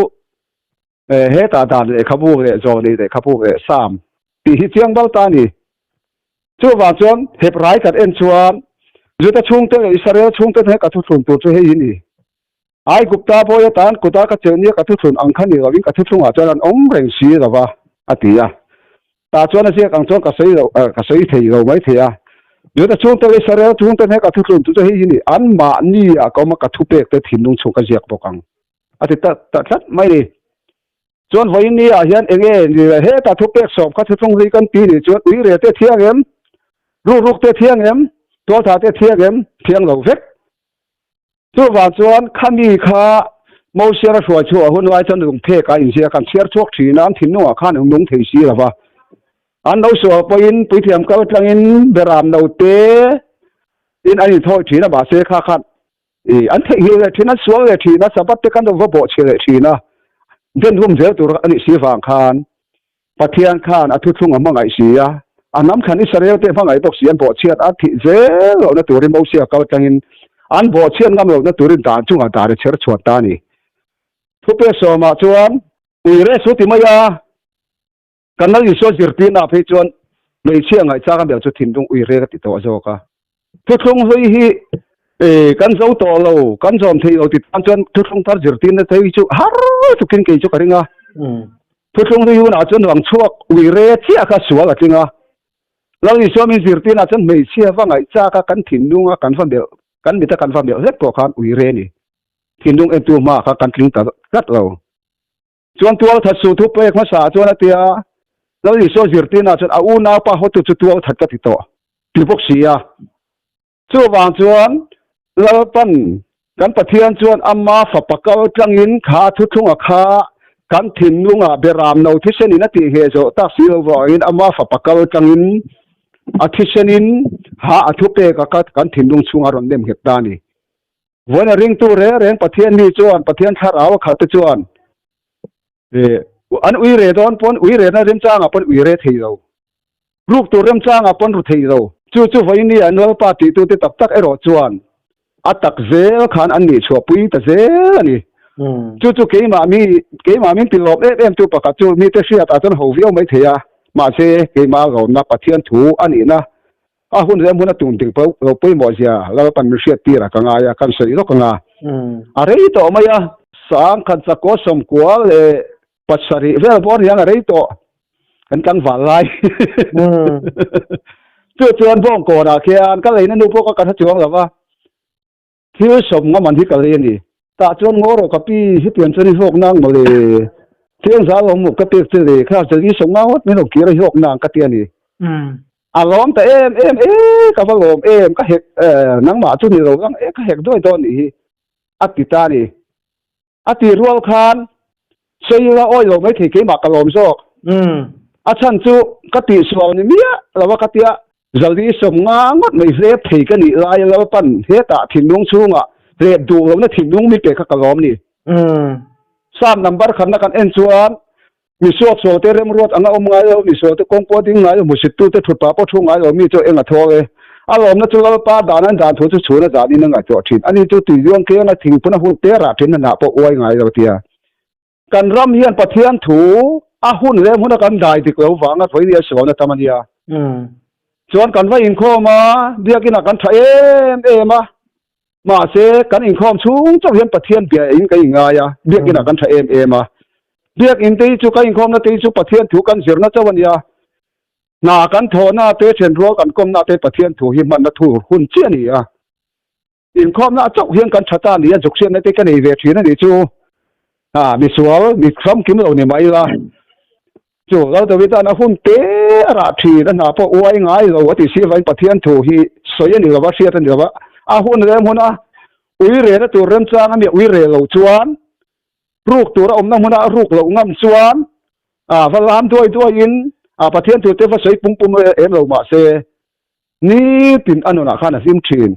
Hetah dan lehkhabu leh zawni lehkhabu leh Sam tih hi chiang bal ta a ni. Chuvang chuan Hebrai kan en chuan Juda chhungte leh Israel chhungte hnen ka thuthlun tur chu hei hi ni. Aigupta bawi atan kuta ka chelh nia ka thuthlun ang kha ni lovin ka thuthlungah chuan an awm reng si lo va, a ti a. Tah chuan a ziak ang chuan ka sawi lo, ka sawi thei lo mai thei a. Juda chhungte leh Israel chhungte hnen ka thuthlun tur chu hei hi ni, anmahni-ah ka awm a, ka thupek te thinlung chhung ka ziak bawk ang. A ti ta ta tlat mai ni. Chuan vawiin ni ah hian eng nge ni le hetah thu pek sawm kha thuthlung hlui kan ti nih chuan ui re te thiang em? Ruhruk te thiang em? Tualtha te thiang em? Thiang lo vek. Chuvang chuan khami kha Mosiara hruai chhuah hun lai chuan lungphek a inziak an chhiar chhuak thin a, an thinlungah khan an nung thei si lo va. An lo sual pawhin puithiam kal tlangin beram no te in an inthawi thin a, mahse kha khan I an theihnghilh leh thin, an sual leh thin a, Sabbath te kan lo va bawhchhe leh thin a, den rum zel tur a nih si vang khan Pathian khan a thuthlung a hmangaih si a, a hnam thlan Israel te hmangaih bawk si an bawhchhiat a thih zel lohna turin Mosia kal tlangin an bawhchhiat ngam lohna turin dan chungah dan a chher chhuat ta a ni. Thupe sawmah chuan ui reh su ti mai a. Kan Lal Isua zirtirnaah phei chuan hmeichhia ngaihchak a melh chu thinlung ui rek a ti tawh zawk a. Thuthlung hlui hi kan zo tawh lo, kan zawm thei lo ti tan chuan thuthlung thar zirtirna te hi chu har tukin kei chu ka ring a. Thuthlung hlui hunah chuan lang chhuak ui re chiah kha sual a tling a. Lal Isua min zirtirnaah chuan hmeichhia va ngaihchak a kan thinlunga kan va melh, kan mita kan va melh hlek pawh khan ui re a ni. Thinlung entu hmaah khan kan tling ta tlat lo. Chuan tual that suh thu pek hmasa ah chuan a ti a, Lal Isua zirtirna chuan a unaupa hotu chu tual that ka ti tawh ti bawk si a. Chuvang chuan Lalpan kan Pathian chuan ama fapa kal tlangin kha thuthlunga kha kan thinlungah beram no thisen in a tih ngheh zawh tak si lo vangin ama fapa kal tlangin a thisen in ha a thupek a kan thinlung chhunga rawn nem nghet ta a ni. Vawiin a ringtu reng reng Pathian mi chuan Pathian thlarau a khat te chuan an ui re dawn pawn ui rehna remchangah pawn ui re thei lo. Ruk tur remchangah pawn ru thei lo. Chu chu vawiin ni an Lalpa tihtute tak tak erawh chuan a tak zel khan an nih chhuahpui ta zel a ni. Chu chu keimah mi keimah min tilawm em em tu pakhat chu mite hriatah chuan ho viau mai thei a, mahse keimah lawmna Pathian thu a nihna A hun leh hmun a tun ding lo pawimawh zia Lalpan min hriat tir a ka ngai a, kan sawi lawk ang a. A rei tawh mai a, sang khat chakaw sawmkua leh pasarih vel pawh hian a rei tawh, kan tlangval lai. Chu chuan bawngkawnah khian ka leina nu pawh ka ka hre chuang lo va, Thil sawm ngam an hi ka lei a ni. Tah chuan ngaw rawh ka pi, hetiang chuan i hlawk nang mawle. Thiang zal awm mawh ka pek che le, kha zel i sawm ngau ngawt min rawn kir a i hlawk nang ka ti a ni. A lawm ta em em e, ka va lawm em, ka hek nangmah chu ni lo lang e, ka hek duai dawn nih hi, a ti ta a ni. A ti rual khan sawi ila awi lo maithei keimah ka lawm zawk. A chhan chu ka tihsual ni miah lo a ka tia Zali 50 ngawt mai hlep thei ka nih lai Lalpan hetah thinlung chhungah hlep duh lohna thinlung mi pe kha ka lawm ni. Psalm number khatna kan en chuan Mi suaksualte remruat anga awm ngai lo, mi sualte kawng pawh ding ngai lo, hmusittute thutpa pawh thu ngai lo, mi chu eng a thawl e. A lawmna chu Lalpa dan an dan thu chu chhun a zanin a ngaihtuah thin. Ani chu tui luang keng a thingphun a hun te rah thin a hnah pawh uai ngai lo tia. Kan ram hian Pathian thu a hun leh hmuna kan dai dik lo vanga vawi nia sualna tam a nia. Chuan kan va inkhawm a, biakinah kan tha em em a, Mahse, kan inkhawm chhung chauh hian Pathian bia in kan inngai a, biakinah kan tha em em a. Biakin te hi chu kan inkhawmna te hi chu Pathian thu kan zirna chauh a nia. Hna kan thawhna te, thianrual kan kawmna te Pathian thu hi hmanna thu hun chiah a ni a. Inkhawmna chauh hian kan tha ta a ni a, zukhriatna te ka nei ve thin a nih chu. Ha, misual, mi famkim lo ni mah ila. Chu Lal Davida'n a hun te a rah thin, a hna pawh uai ngai lo a tih si avangin Pathian thu hi sawi a ni lo va, hriat a ni lo va. A hun rem huna ui rehna tur remchang a mi ui reh lo chuan, ruk tur a awmna hmuna a ruk loh ngam chuan a va lam duai duaiin a Pathian thu te va sawi pum pum em lo mah se, nitin a nunah khan a hlim thin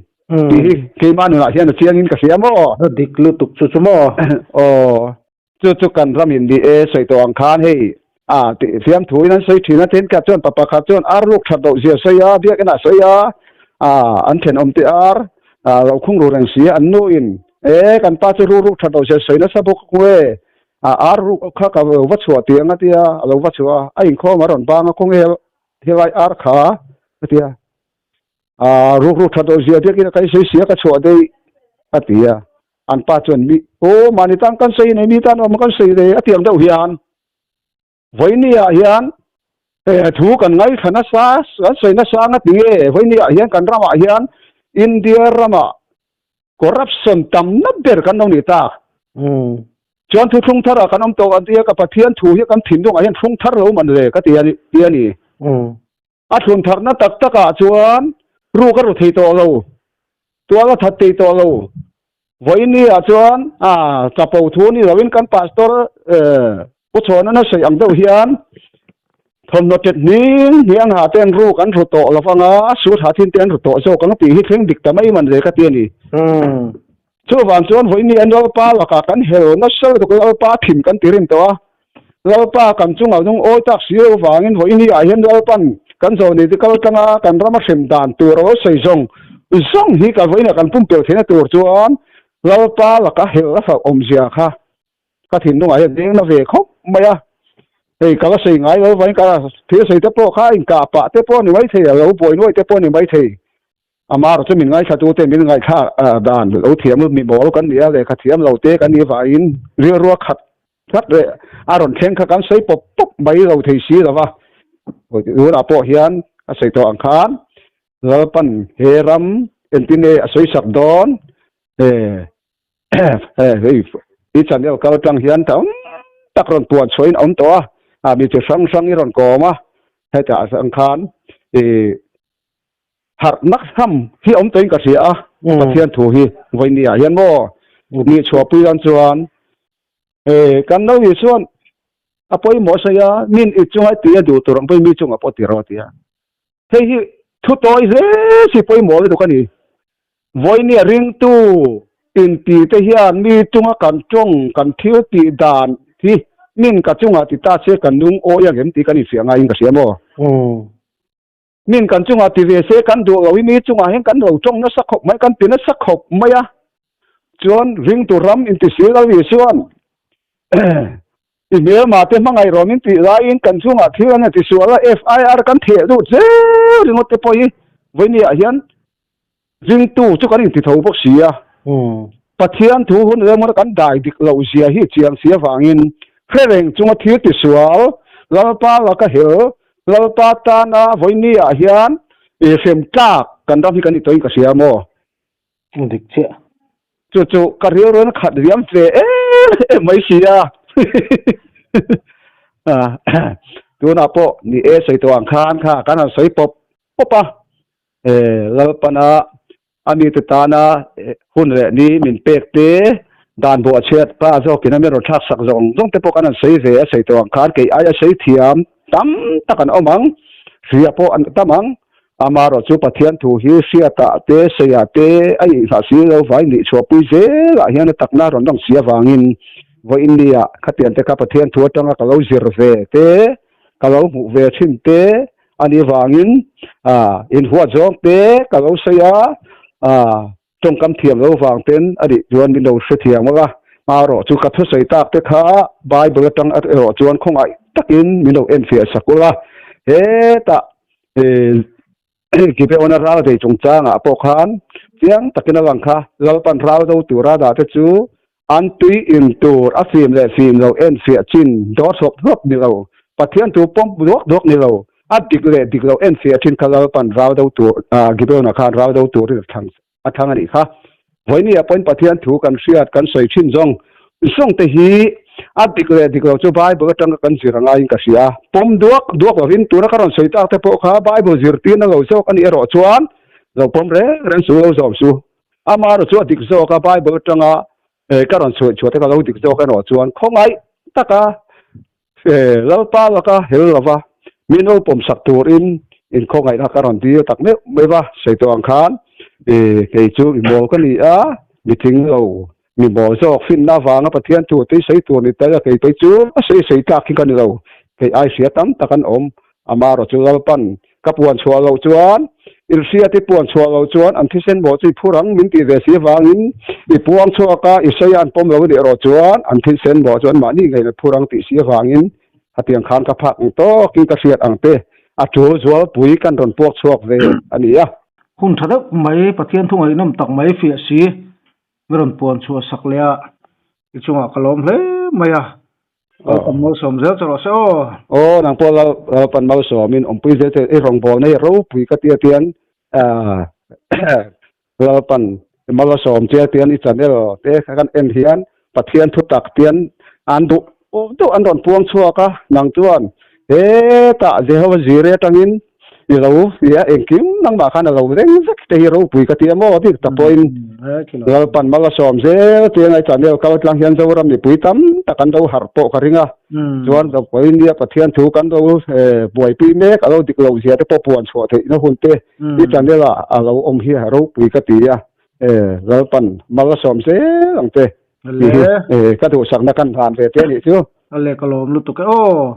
tih hi keimah nunah hian a chiangin ka hria maw? A dik lutuk chu chu maw? Aw. Chu chu kan ram in ni e sawi tawh ang khan hei a tih fiam thu in an sawi thin a, thenkhat chuan pa pakhat chuan ar ruk that loh zia sawi a, biakinn ah sawi a, a an thenawm te ar a lo khung ru reng si a, an nu in e kan pa chu ru ruk that loh zia sawi nasa bawk ang e, a ar ruk kha ka lo va chhuah tih ang a tia, a lo va chhuah a, a inkhawm a rawn bang a khawnge helai ar kha a tia, a ruk ruk that loh zia biakinn ah ka i sawi si a ka chhuah daih a ti a. An pa chuan mi, Aw, mahni tan kan sawi nei, mi tan awm kan sawi nei a tiang deuh hian vawinia hian thu kan ngaithla nasa, kan sawi nasa anga ti nge vawinia hian kan ramah hian India ramah corruption tamna ber kan lo ni tak. Chuan thuthlung tharah kan awm tawh an tia ka Pathian thu hi kan thinlungah hian thlung thar lo man le ka ti a ni. A thlun tharna tak takah chuan ruk a ru thei tawh lo, tual a that thei tawh lo. Vawiinniah chuan a chapo thu ni loin kan pastor Pu Chhawna'n a sawi ang deuh hian thawmhnaw tet hning hniang ha te an ruk an ru tawh lo vang a, suit ha thin te an ru tawh zawk ang tih hi thleng dik ta mai man ve ka ti a ni. Chuvang chuan vawiinni an Lalpa lakah kan hel nasa lutuk Lalpa thin kan ti rin tawh a, Lalpa kan chungah lungawi tak si lo vangin vawiini ah hian Lalpan kan zawhni te kal tanga kan rama hrem dan tur a lo sawi zawng zawng hi ka vawiinah kan pumpelh theihna tur chuan Lalpa laka helh a hlauh awmzia kha ka thinlungah hian deng na ve khawp mai a. Hei ka la sawi ngai lo vangin ka thil sawi te pawh kha inkah pah te pawh a ni maithei a, lo buai nuai te pawh a ni maithei. Amah erawh chu min ngaithlatute min ngaihthlak dan lo thiam mi mawl kan ni a, lehkha thiam lo te kan nih vangin rilrua khat tlat leh a rawn thleng kha kan sawi pawp pawp mai lo thei si lo va. Tunah pawh hian a sawi tawh ang khan Lalpan he ram engtin nge a sawi sak dawn hei i channel kal tang hian tam tak rawn puan chhuahin a awm tawh a, mi chi hrang hrang i rawn kawm a, hetah ang khan i Harh nak ham hi awm tawhin ka hria a, Pathian thu hi vawiin ah hian maw ni chhuahpui dan chuan kan lo Isuan a pawimawh sawi a, min i chunga i tih a duh tur ang pawhin mi chungah pawh ti rawh a ti a. Hei hi thu tawi hle si pawimawh lutuk a ni. Vawiin ah ringtu inti te hian mi chunga kan tawng kan thil tih dan hi min ka chungah ti ta se kan lungawi ang em tih kan infiah ngaiin ka hria maw? Min kan chungah ti ve se kan duh lo hi mi chungah hian kan lo tawng nasa khawp mai, kan ti nasa khawp mai a. Chuan ringtu ram inti si lo Isuan i hmelma te hmangaih rawh min tih laiin kan chungah thil an ti sual a, FIR kan theh lut zel ringawt te pawh hi vawinia hian ringtu chu kan inti tho bawk si a. Pathian thu hun remawna kan dai dik loh zia hi chiang si avangin hre reng chunga thil ti sual Lalpa laka hel Lalpa tana vawiini ah hian hrem tlak kan ram hi kan ni tawhin ka hria maw? Dik chiah. Chu chu ka rilruin khat riam ve em em mai si a. Tunah pawh ni e sawi tawh ang khan kha kan han sawi pawp. pawp a, Lalpana a mite tana hun leh ni min pek te, dan buah chhiat pa zawkin a min rawn thlak sak zawng zawng te pawh kan han sawi ve a, sawi tawh ang khan kei aia sawi thiam tam tak an awm ang, hria pawh an tam ang, amaherawh chu Pathian thu hi hriatah te sawiah te a inghah si lo vai nih chhuahpui zelah hian a takna rawn lang si avangin vawiin nia khatiang te kha Pathian thu atanga ka lo zir ve te, ka lo hmuh ve thin te a nih vangin inhuat zawng te ka lo sawi a, tawngkam thiam lo vang ten a nih chuan min lo hrethiam ang a, hmarawh chu ka thusawi tak te kha Bible atang erawh chuan khawngaih takin min lo enfiah sak ula, hetah Gibeona ral vei chungchangah pawh khan chiang takin a lang kha, Lalpan ral do tura dah te chu an tui in tur a fim leh fim lo enfiah chin dawr hlawp hlawp ni lo, Pathian thu pawm duak duak ni lo, a dik leh dik lo enfiah thin kha Lalpan ral do tur, Gibeona khan ral do turin a thlang a thlang a nih kha. Vawinia pawhin Pathian thu kan hriat kan sawi thin zawng zawng te hi a dik leh dik lo chu Bible atanga kan zir a ngaiin ka hria. Pawm duak duak lovin tuna ka rawn sawi tak te pawh kha Bible zirtirna lo zawk a nih erawh chuan lo pawm reng reng su lo zawm su. Amaherawh chu a dik zawk a Bible atanga ka rawn chhuah chhuah te kha lo dik zawk erawh chuan khawngaih taka Lalpa laka hel lova min lo pawmsak turin inkhawngaihna ka rawn dil tak meuh meuh va, sawi tawh ang khan kei chu mi mawl ka ni a, mi tling lo, mi mawl zawk finna avanga Pathian thu tui sawi tur ni tel a kei phei chu a sawi sawi tlak hi ka ni lo, kei ai hria tam tak an awm, amaherawh chu Lalpan Ka puan chhuah loh chuan, Irhriat i puan chhuah loh chuan an thisen mawh chu i phur ang min tih ve si avangin i puang chhuak a, i sawi a an pawm lo a nih erawh chuan an thisen mawh chu anmahni ngeiin a phur ang tih si avangin hetiang khan ka phak ang tawkin ka hriat ang te a tul zualpui kan rawn puak chhuak ve a ni a. Hun tha deuh mai, Pathian thu ngaihnawm tak mai fiah si mi rawn puan chhuah sak leh a, i chungah ka lawm hle mai a. Lalpan malsawm zel che rawh se aw. Aw nang pawh Lalpan malsawmin awmpui zel che i rawngbawlna hi ropui ka tia tian Lalpan malsawm che tian i channel te kha kan en hian Pathian thu tak tian an duh duh an rawn puang chhuak a nang chuan hetah Jehova Jireh atangin I lo nia engkim nangmah khan a lo reng vek te hi ropui ka ti a maw bik tak pawhin Lalpan mal a sawm zel te ngai channel kal tlang hian Zoram mipui tam tak an lo harh pawh ka ring a chuan pawhin nia Pathian thu kan lo buaipui mek a lo dik loh zia te pawh puan chhuah theihna hun te i channel ah a lo awm hi a ropui ka ti a Lalpan mal a sawm zel ang te tih hi ka duhsakna kan hlan ve te a nih chu. A leh ka lawm lutuk e aw.